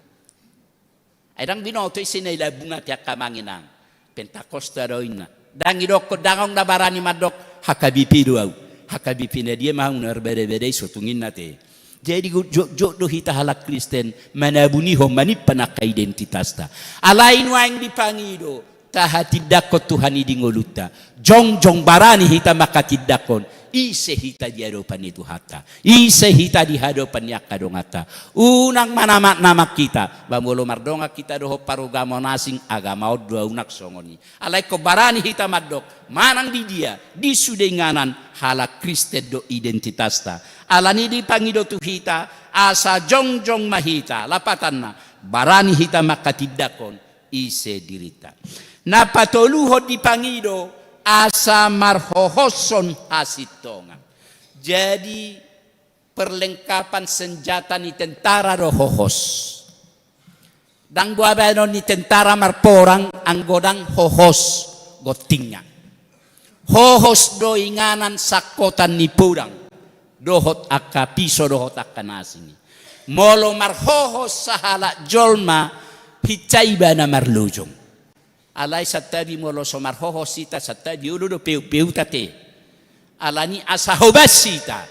Ai ndang binoto ise na i lambung ate angka amang inang. Pentakosta do inna. Ndang idokkon, ndang adong na barani mandok H K B P do au. H K B P na dia ma hamu na marbadabada i, so tung inna ate. Jadi jotjot do hita halak Kristen manabunihon, manimpan angka identitasta. Alai nuaeng dipangido, tahatindanghon Tuhan i di ngolunta. Jongjong barani hita manghatindanghon ise hita di adopan ni Tuhanta, ise hita di adopan ni angka donganta. Unang manamaknamak hita, ba molo mardongan hita dohot parugamo na asing, agama on do au, unang songon i. Alai ingkon barani hita mandok, manang di dia, di sude inganan, halak Kristen do identitasta. Alani dipangido tu hita, asa jongjong ma hita, lapatanna, barani hita manghatindanghon ise dirinta. Na patoluhon dipangido, asa marhohoshon hasintongan. Jadi, perlengkapan senjata ni tentara do hohos. Ndang boa baenon ni tentara marporang anggo ndang hohos gontingna. Hohos do inganan sangkotan ni podang dohot angka piso dohot angka na asing i. Molo marhohos sahalak jolma, hinsa ibana marlojong. Alai santabi molo so marhohos hita, santabi olo do peutpeut ate. Alani asa hobas hita,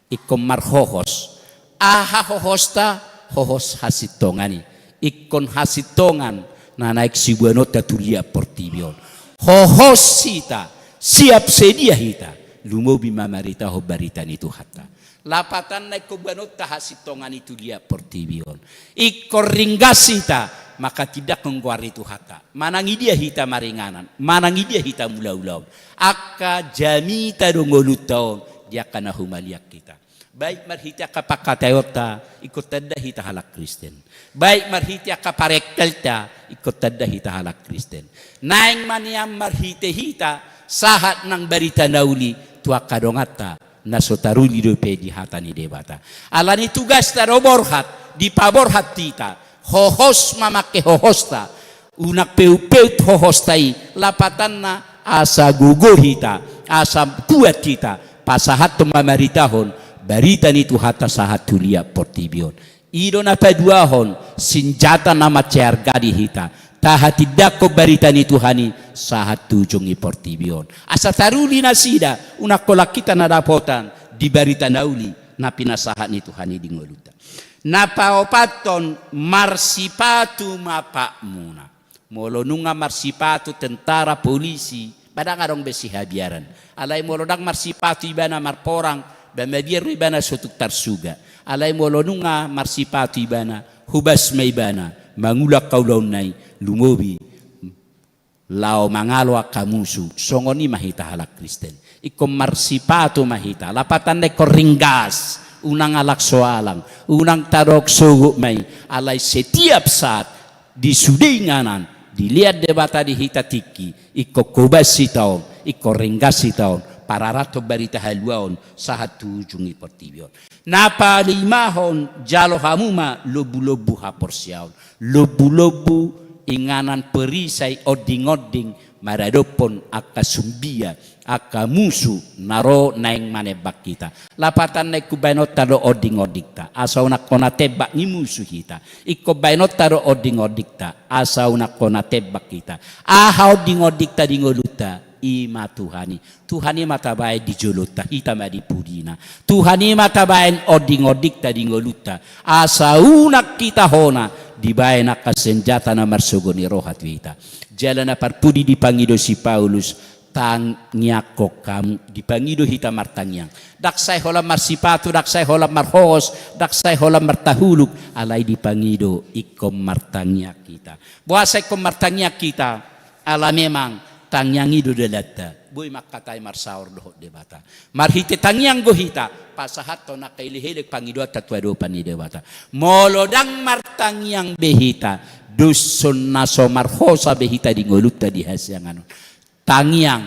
ingkon marhohos. Aha hohosta? Hohos hasintongan i. Ingkon hasintongan na naeng siboanonta tu liat portibi on. Hohos hita, siap sedia hita, lumobi mamaritahon barita ni Tuhanta. Lapatanna ingkon boanonta hasintongan i tu liat portibi on. Ingkon ringgas hita manghatindanghon goar ni Tuhanta. Manang di dia hita maringanan, manang di dia hita mulaulaon, angka jamita do ngolunta on di angka na humaliang hita. Baik marhite angka pangkataionta, ingkon tanda hita halak Kristen. Baik marhite angka parengkelta, ingkon tanda hita halak Kristen. Naeng ma nian marhite hita sahat nang barita na uli tu angka donganta na so taruli dope di hata ni Debata. Alani tugasta do borhat, dipaborhat hita, hohos mamangke hohosta, unang peutpeut hohosta i, lapatanna asa gogo hita, asa kuat hita, pasahathon mamaritahon barita ni Tuhanta sahat tu liat portibi on. I do na paduahon sinjata na mansai arga di hita, tahatindanghon barita ni Tuhan i sahat tu ujung ni portibi on. Asa taruli nasida, unang holan hita na dapotan di barita na uli na pinasahat ni Tuhan i di ngolunta. Na paopathon, marsipatu ma patmuna. Molo nunga marsipatu tentara, polisi, ba ndang adong be sihabiaran. Alai molo ndang marsipatu ibana marporang, ba mabiar do ibana so tung tarsuga. Alai molo nunga marsipatu ibana, hobas ma ibana mangula angka ulaonna i, lumobi laho mangalo angka musu. Songon i ma hita halak Kristen. Ingkon marsipatu ma hita. Lapatanna ingkon ringgas, unang alak so alang, unang tadok sogot ma i, alai setiap saat di sude inganan, dilean Debata di hita tingki, ingkon hobas hita on, ingkon ringgas hita on, pararathon barita haluaon sahat tu ujung ni portibi on. Na palimahon, jalo hamu ma lombu-lombu haporseaon, lombu-lombu inganan perisai, onding-onding maradophon angka sumbia, angka musu na ro naeng manembak hita. Lapatanna ingkon baenonta do onding-ondingta, asa unang hona tembak ni musu hita. Ingkon baenonta do onding-ondingta, asa unang hona tembak hita. Aha onding-ondingta di ngolunta? I ma Tuhan i. Tuhan i ma tabaen di jolonta, hita ma di pudina. Tuhan i ma tabaen onding-ondingta di ngolunta, asa unang hita hona dibaen angka senjata na marsogo ni roha tu hita. Jala na parpudi dipangido si Paulus, tangianghon hamu, dipangido hita martangiang. Ndang sai holan marsipatu, ndang sai holan marhohos, ndang sai holan martahuluk, alai dipangido ingkon martangiang hita. Boasa ingkon martangiang hita? Ala memang tangiang i do dalanta. Boi mangkatai marsaor dohot Debata. Marhite tangiang do hita pasahathon angka elek-elek pangidoanta tu adopan ni Debata. Molo ndang martangiang be hita, dos on na so marhosa be hita di ngolunta di hasiangan on. Tangiang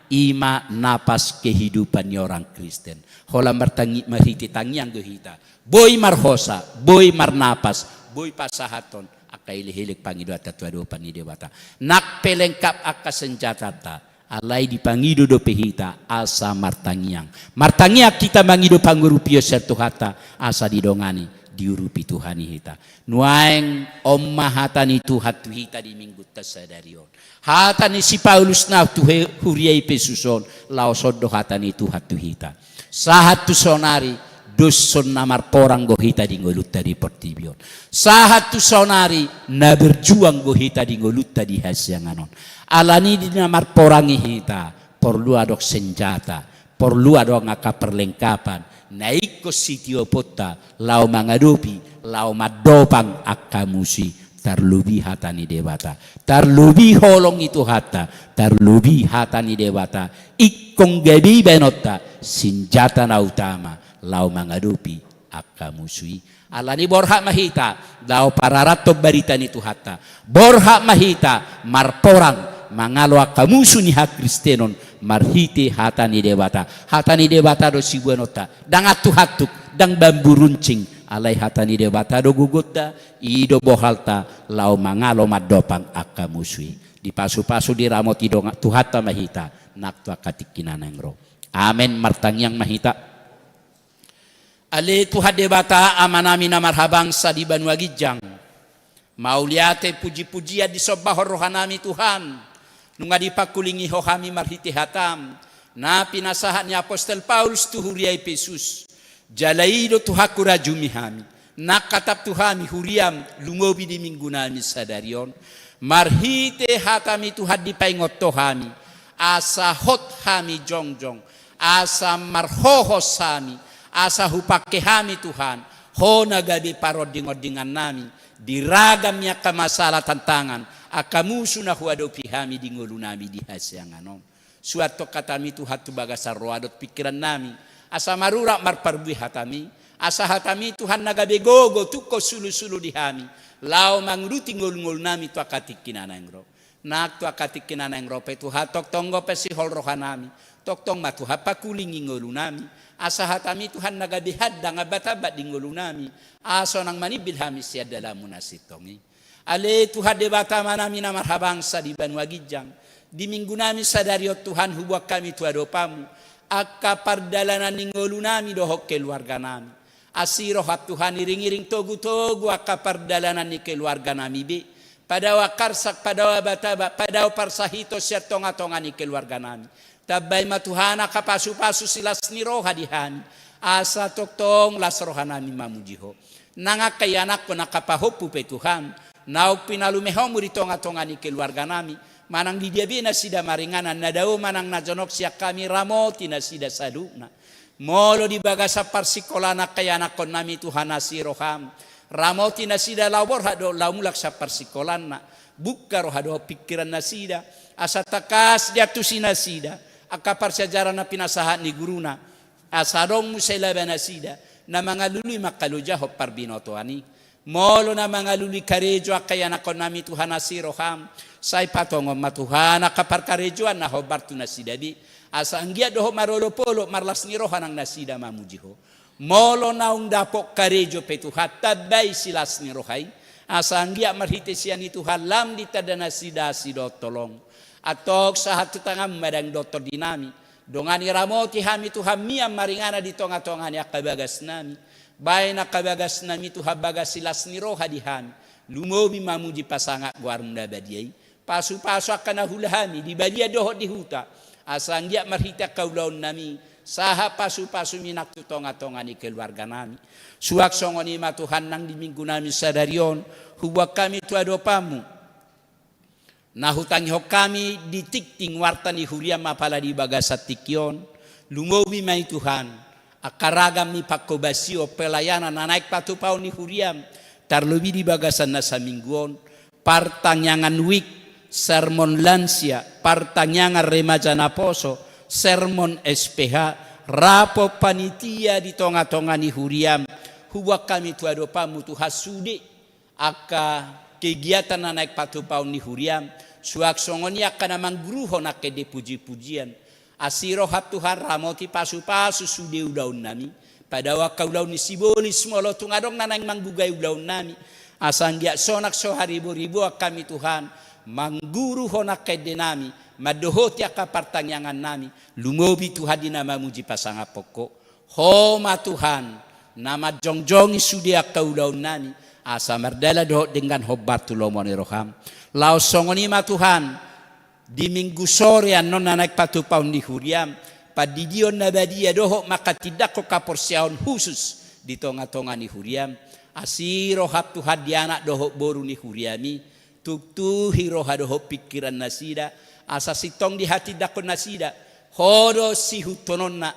i ma napas kehidupan ni orang Kristen. Holan martangi-, marhite tangiang do hita boi marhosa, boi marnapas, boi pasahathon angka elek-elek pangidoanta tu adopan ni Debata. Nang pe lengkap angka senjatanta, alai dipangido dope hita asa martangiang. Martangiang hita mangido pangurupion sian Tuhanta, asa didongani, diurupi Tuhan i hita. Nuaeng on ma hata ni Tuhan tu hita di minggunta sadari on. Hata ni si Paulus na tu he-, huria Epesus on, laos on do hata ni Tuhan tu hita. Sahat tu saonari, dos on na marporang do hita di ngolunta di portibi on. Sahat tu saonari, na berjuang do hita di ngolunta di hasiangan on. Alani i di na marporang i hita, porlu adong senjata, porlu adong angka perlengkapan na ingkon sitioponta laho mangadopi, laho mandopang angka musu i. Tarlobi hata ni Debata, tarlobi holong ni Tuhanta, tarlobi hata ni Debata. Ingkon gabe i baenonta senjata na utama laho mangadopi angka musu i. Alani i borhat ma hita laho pararathon barita ni Tuhanta. Borhat ma hita marporang mangalo angka musu ni hakristenon marhite hata ni Debata. Hata ni Debata do siboanonta. Ndang antuk-antuk, ndang bambu runcing, alai hata ni Debata do gogonta, i do bohalta laho mangalo mandopang angka musu i. Dipasu-pasu, diramoti dongan Tuhanta ma hita nang tu angka tingki na naeng ro. Amen. Martangiang ma hita. Ale Tuhan Debata, Amanami na marhabangsa di banua ginjang, mauliate, puji-pujian disombahon rohanami Tuhan, nunga dipangkulingi Ho hami marhite hataM na pinasahat ni apostel Paulus tu huria Epesus. Jala i do Tuhan hurajumi hami, nang hatap tu hami huriaM lumobi di minggunami sadari on. Marhite hataMi Tuhan dipaingot Ho hami, asa hot hami jongjong, asa marhohos hami, asa hupangke hami Tuhan, Ho na gabe paronding-ondingannami di ragam ni angka masalah, tantangan, angka musu na huadopi hami di ngolunami di hasiangan on. Suanhon hataMi Tuhan tu bagasan roha dohot pingkirannami, asa marurat marparbue hataMi, asa hataMi Tuhan na gabe gogo tungkol sulu-sulu di hami, laho manguduti ngolu-ngolunami tu angka tingki na naeng ro. Nang tu angka tingki na naeng ro pe Tuhan, tongtong do pe sihol rohanami, tongtong ma Tuhan pangkulingi ngolunami, asa hataMi Tuhan na gabe handang ambat-ambat di ngolunami, asa unang manimbil hami sian dalanMu na sintong i. Ale Tuhan Debata Amanami na marhabangsa di banua ginjang, di minggunami sadari on Tuhan, huboan hami tu adopanMu angka pardalanan ni ngolunami dohot keluarganami. Asi rohaM Tuhan, iring-iring togu-togu angka pardalanan ni keluarganami be. Padao angka arsak, padao abata-, ba-, padao parsahiton sian tonga-tonga ni keluarganami. Tambai ma Tuhan angka pasu-pasu silas ni roha di hami, asa tongtong las rohanami mamuji Ho. Nang angka ianakhon angka pahompu pe Tuhan, naung pinalumehonmu di tonga-tonga ni keluarganami, manang di dia be nasida maringanan, na dao manang na jonok sian hami, ramoti nasida saluhutna. Molo di bagasan parsikolaan angka ianakkonnami Tuhan, asi roham, ramoti nasida laho borhat dohot laho mulak sian parsikolanna, buka roha dohot pingkiran nasida, asa tangkas diantusi nasida angka parsiajaran na pinasahat ni guruna, asa adong muse laba nasida na mangalului mangkalojahon parbinotoan i. Molo na mangalului karejo angka ianakkonnami Tuhan, asi roham, sai patongon ma Tuhan angka parkarejoan na hombar tu nasida be, asa anggiat dohot marolopolop marlas ni roha nang nasida mamuji Ho. Molo naung dapot karejo pe Tuhan, tambai silas ni roha i, asa anggiat marhite sian i Tuhan lam ditanda nasida asi dohot holong. Antong sahat tu tanganmu ma daging dohot tondinami, dongani ramoti hami Tuhan, mian maringanan di tonga-tonga ni angka bagasnami. Baen angka bagasnami Tuhan bagas silas ni roha di hami, lumobi mamuji pasangap goarmu na badia i. Pasu-pasu angka na huula hami di balian dohot di huta, asa anggiat marhite angka ulaonnami sahat pasu-pasumi nang tu tonga-tonga ni keluarganami. Suang songon i ma Tuhan, nang di minggunami sadari on, huboan hami tu adopanmu na hutangihon hami di tingting warta ni huriam apala di bagasan tingki on. Lumobi ma i Tuhan angka ragam ni panghobasion, pelayanan na naeng patupaon ni huriam, tarlobi di bagasan na saminggu on, partangiangan wijk, sermon lansia, partangiangan remaja naposo, sermon S P H, rapot panitia di tonga-tonga ni huriam. Huboan hami tu adopanmu Tuhan sude angka kegiatan na naeng patupaon ni huriam, suang songon i angka na mangguruhon angka ende puji-pujian. Asi roham Tuhan, ramoti pasu-pasu sude ulaonnami. Padao angka ulaon ni sibolis molo tung adong na naeng manggugai ulaonnami, asa anggiat sonang so hariboriboan hami Tuhan mangguruhon angka endenami, mandohoti angka partangiangannami, lumobi Tuhan di na mamuji pasangaphon Ho. Ho ma Tuhan na manjongjongi sude angka ulaonnami, asa mardalan dohot denggan hombar tu lomo ni roham. Laos songon i ma Tuhan, di minggu sore annon na naeng patupaon ni huriam, pandidion na badia dohot manghatindanghon haporseaon hushus di tonga-tonga ni huriam. Asi roham Tuhan di anak dohot boru ni huriam i, tuktuhi roha dohot pingkiran nasida, asa sintong dihatindanghon nasida Ho do sihuthononna,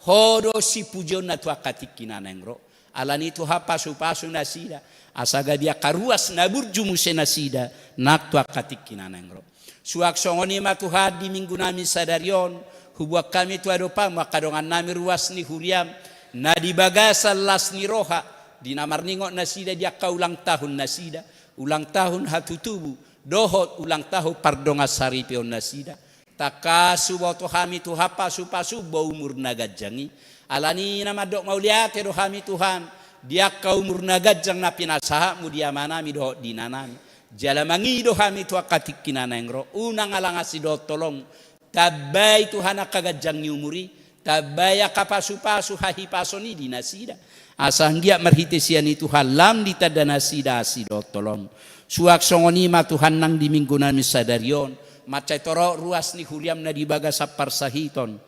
Ho do sipujionna tu angka tingki na naeng ro. Alani i Tuhan, pasu-pasu nasida, asa gabe angka ruas na burju muse nasida nang tu angka tingki na naeng ro. Suang songon i ma Tuhan, di minggunami sadari on, huboan hami tu adopanmu angka dongannami ruas ni huriam, na di bagasan las ni roha, di na marningot nasida di angka ulang tahun nasida, ulang tahun hatutubu, dohot ulang tahun pardongansaripeon nasida. Tangkas huboto hami Tuhan pasu-pasu umur na ganjang i. Alani i na mandok mauliate do hami Tuhan, di angka umur na ganjang na pinasahatmu di amanami dohot di inanami. Jala mangido hami tu angka tingki na naeng ro, unang alang asi dohot holong, tambai Tuhan angka ganjang ni umur i, tambai angka pasu-pasu hahipason i di nasida. Asa anggiat marhite sian i Tuhan lam ditanda nasida asi dohot holong. Suang songon i ma Tuhan nang di minggunami sadari on, mansai torop ruas ni huriam na di bagasan parsahiton.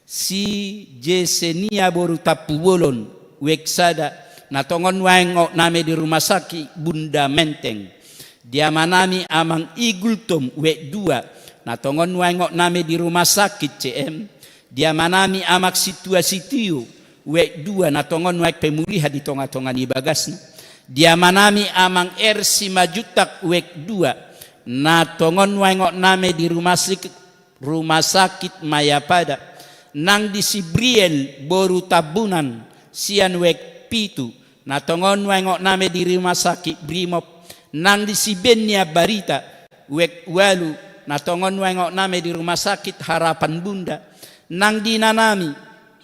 Si Jesenia boru Tampubolon, wijk sada, na tongon nuaeng ooknami di rumah sakit Bunda Menteng. Di amanami Amang I Gultom, wijk dua, na tongon nuaeng ooknami di rumah sakit C M. Di amanami Amang Situa Sitio, wijk dua, na tongon nuaeng pemulihan di tonga-tonga ni bagasna. Di amanami Amang R Simanjuntak, wijk dua, na tongon nuaeng ooknami di rumah sakit, rumah sakit Mayapada. Nang di si Briel boru Tambunan, sian wijk pitu, na tongon nuaeng ooknami di rumah sakit Brimob. Nang di si Benny Ambarita, wijk ualu, na tongon nuaeng ooknami di rumah sakit Harapan Bunda. Nang di inanami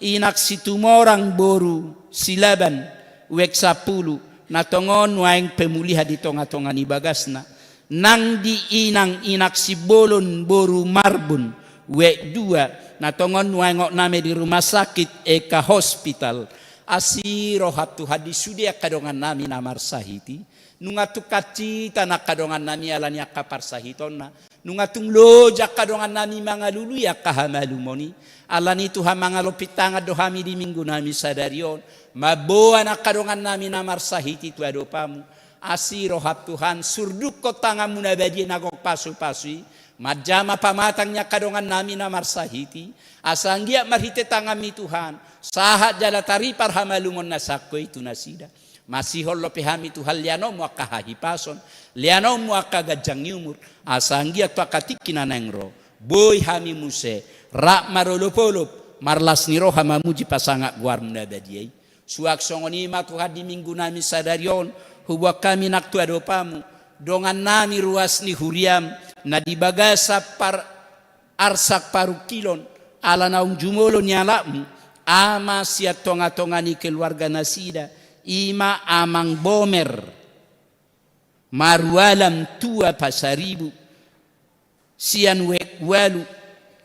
Inang Situmorang boru Silaban, wijk sampulu, na tongon nuaeng pemulihan di tonga-tonga ni bagasna. Nang di inang Inang Sibolon boru Marbun, wijk dua, na tongon nuaeng ooknami di rumah sakit Eka Hospital. Asi roham Tuhan di sude angka dongannami na marsahit i. Nunga tung hansita angka dongannami alani angka parsahitonna. Nunga tung loja angka dongannami mangalului angka hamalumon i. Alani i Tuhan, mangalompit tangan do hami di minggunami sadari on, mamboan angka dongannami na marsahit i tu adopanmu. Asi roham Tuhan, surdukkon tanganmu na badia na gok pasupasu i, manjama pamatang ni angka dongannami na marsahit i, asa anggiat marhite tanganmi Tuhan, sahat jala taripar hamalumon na sangko i tu nasida. Masihol dope hami Tuhan, leanonmu angka hahipason, leanonmu angka ganjang ni umur, asa anggiat tu angka tingki na naeng ro, boi hami muse, rap marolopolop, marlas ni roha mamuji pasangap goarmu na badia i. Suang songon i ma Tuhan di minggunami sadari on, huboan hami nang tu adopanmu, dongannami ruas ni huriam, na di bagasan par-, arsak parungkilon, ala naung jumolo nialapmu, ama sian tongatonga ni keluarga nasida, i ma amang Bomer, Marualam tua Pasaribu, sian Uek Ualu,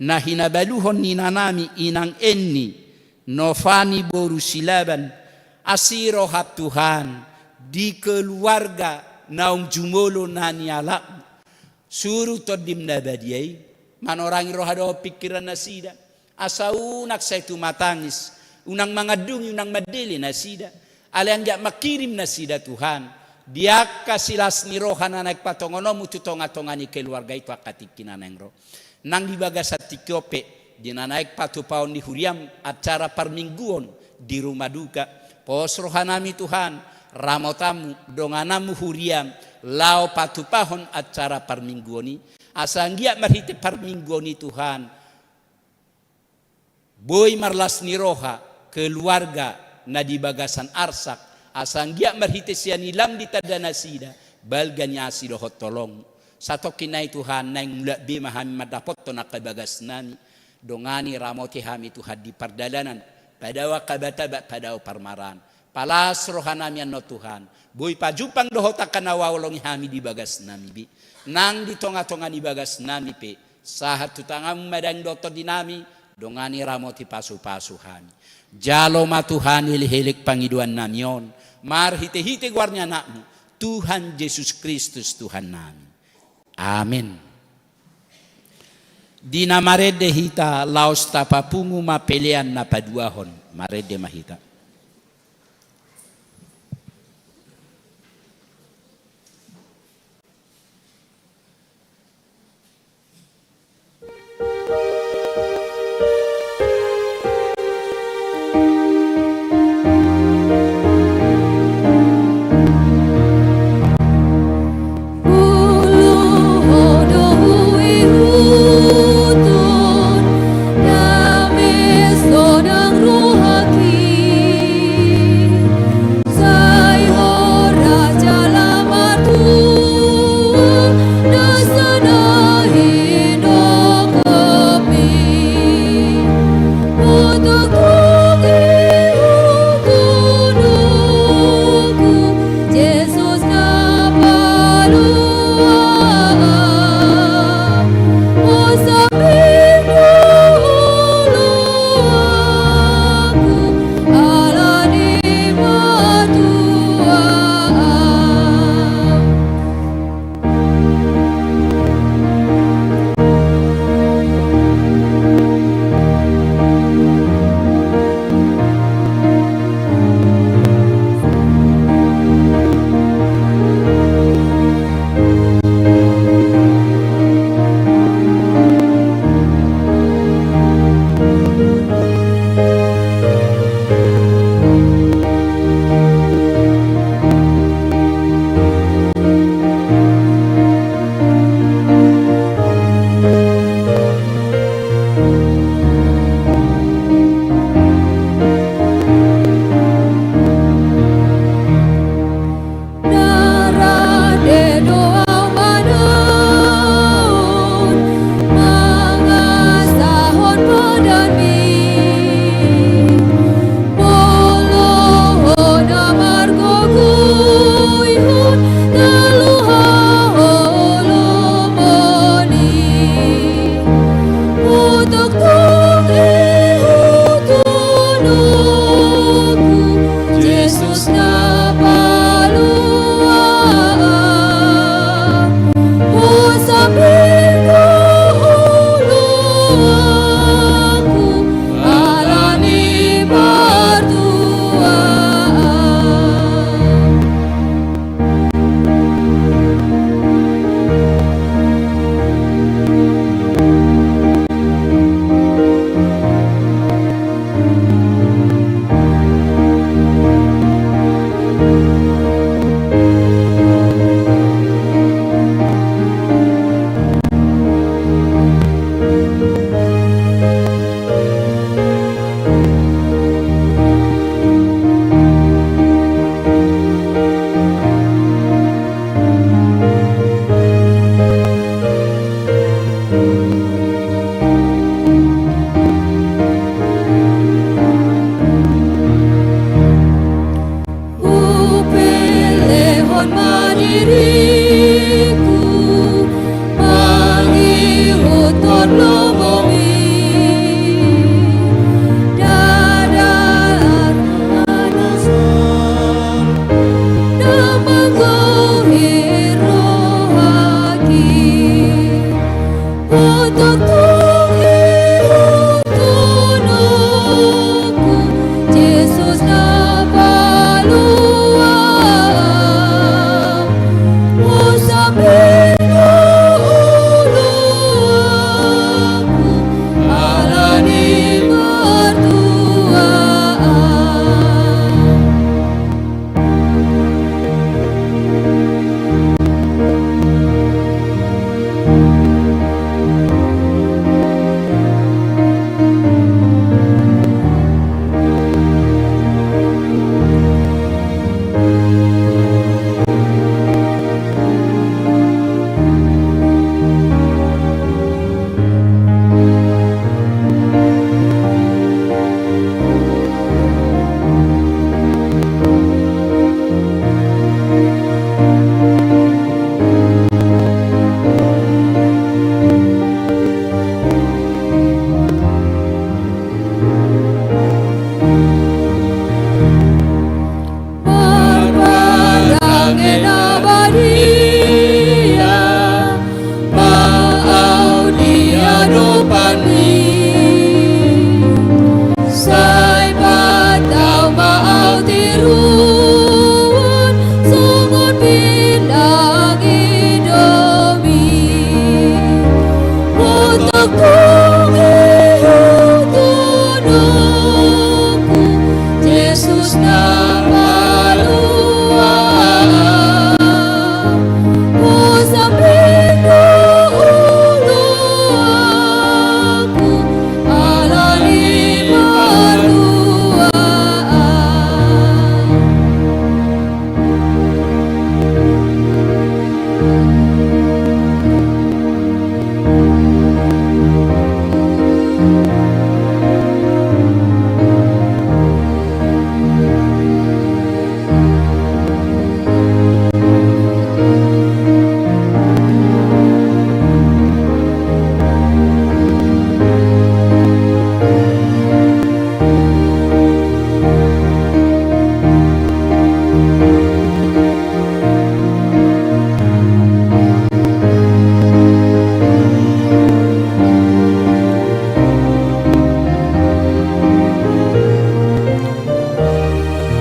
na hinabaluhon ni inanami inang Enni, Novani boru Silaban, asi roham Tuhan, di keluarga naung jumolo na nialapmu. Suru tondim na badia i, manorangi roha dohot pingkiran nasida. Asa unang sai tumatangis, unang mangandungi, unang mandele nasida. Alai anggiat mangkirim nasida Tuhan, di angka silas ni roha na naeng patongononmu tu tongatonga ni keluarga i tu angka tingki na naeng ro. Nang di bagasan tingki on pe, di na naeng patupahon ni huriam acara parmingguon di rumah duka. Pos rohanami Tuhan, ramotanmu, dongananmu huriam, laho patupahon acara parmingguon i. Asa anggiat marhite parmingguon i Tuhan, boi marlas ni roha keluarga na di bagasan arsak, asa anggiat marhite sian i lam ditanda nasida balga ni asi dohot holongmu. Satongkin nai Tuhan, naeng mulak be ma hami mandapothon angka bagasnami. Dongani, ramoti hami Tuhan di pardalanan, padao angka batabak, padao parmaraan. Palas rohanami annon Tuhan, boi pajumpang dohot angka na huhaholongi hami di bagasnami be, nang di tongatonga ni bagasnami pe, sahat tu tanganmu ma dang dohot tondinami. Dongani, ramoti, pasupasu hami. Jalo ma Tuhan elek-elek pangidoannami on, marhitehite goar ni Anakmu, Tuhan Jesus Kristus Tuhannami. Amen. Di na marende hita laos tapapungu ma pelean na paduahon, marende ma hita. Tongtong ihutkononku, Jesus na palua au, husambing do ulaonku, ala ni martua au. Marparange na badia ma au di adopanMi, sai patau ma au tiruon songon binlang indomi. Tongtong ihutkononku, Jesus na palua au, husambing do ulaonku, ala ni martua au.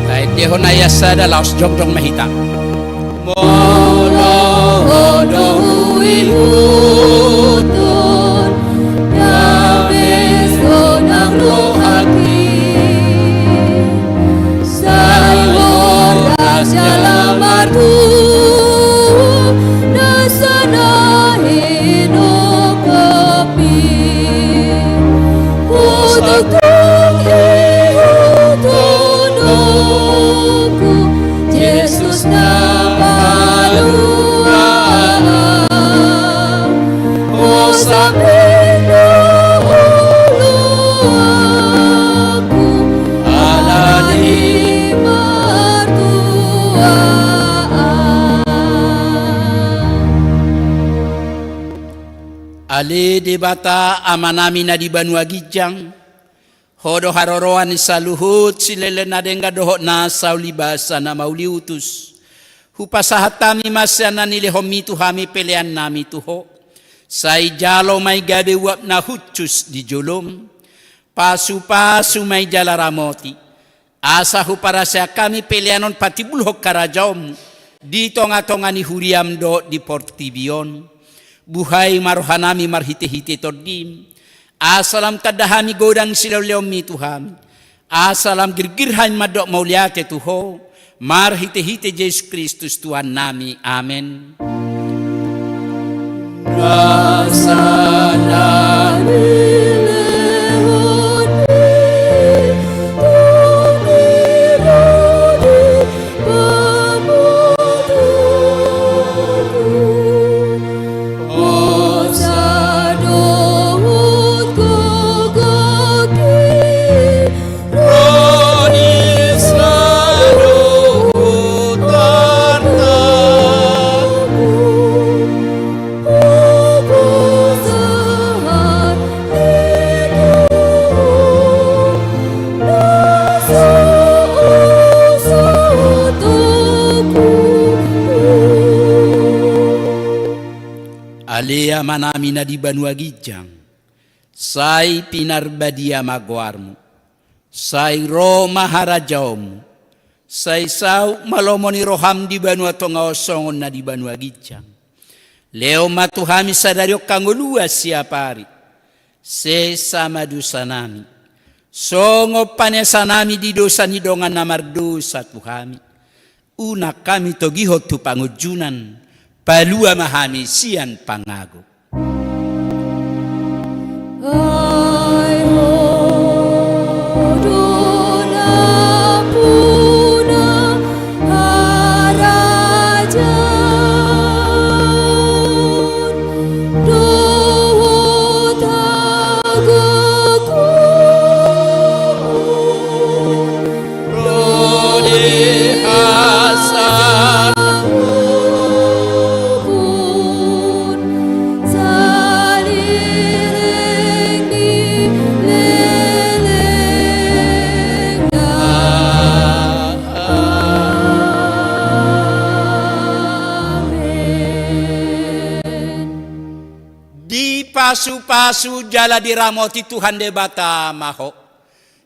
Taendehon ayat sada, laos jongjong ma hita. Molo Ho do huihuthon, dame sonang rohangki, sai horas jala martua nasa na hinongkopmi. Tongtong ihutkononku, Jesus na palua au, husambing do ulaonku, ala ni martua au. Ale Debata Amanami na di banua ginjang, Ho do haroroan ni saluhut silehon na denggan dohot na saulibasa na mauliutus. Hupasahat hami ma sian na nilehonMi tu hami peleannami tu Ho. Sai jalo ma i gabe uap na hushus di jolom. Pasupasu ma i jala ramoti, asa huparaseak hami pelean on patimbulhon harajaonMu di tongatonga ni huriaM dohot di portibi on. Buhai ma rohanami marhitehite TondiM, asa lam tanda hami godang silehonlehonMi tu hami, asa lam girgir hami mandok mauliate tu Ho, marhitehite Jesus Kristus Tuhannami. Amen. Nasa na nilehonMi tu hami ro di pamoruonku, hosa dohot gogo di ro di saluhut artangku. Amanami na di banua ginjang, sai pinarbadia ma goarmu, sai ro ma harajaonmu, sai saut ma lomo ni roham di banua tonga on songon na di banua ginjang. Lehon ma tu hami sadari on hangoluan siapari. Sesa ma dosanami, songon panesanami di dosa ni dongan na mardosa tu hami. Unang hami togihon tu pangunjunan, palua ma hami sian pangago. Ai Ho do nampuna harajaon dohot agogoon, ro di hasangapon saleleng ni lelengna. Amen. Dipasupasu jala diramoti Tuhan Debata ma ho.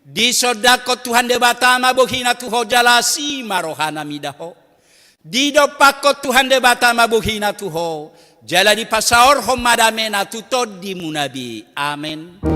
Disondangkon Tuhan Debata ma bohina tu ho jala asi ma rohana mida ho. Didompakkon Tuhan Debata ma bohina tu ho jala dipasaorhon ma damena tu tondimuna be. Amen.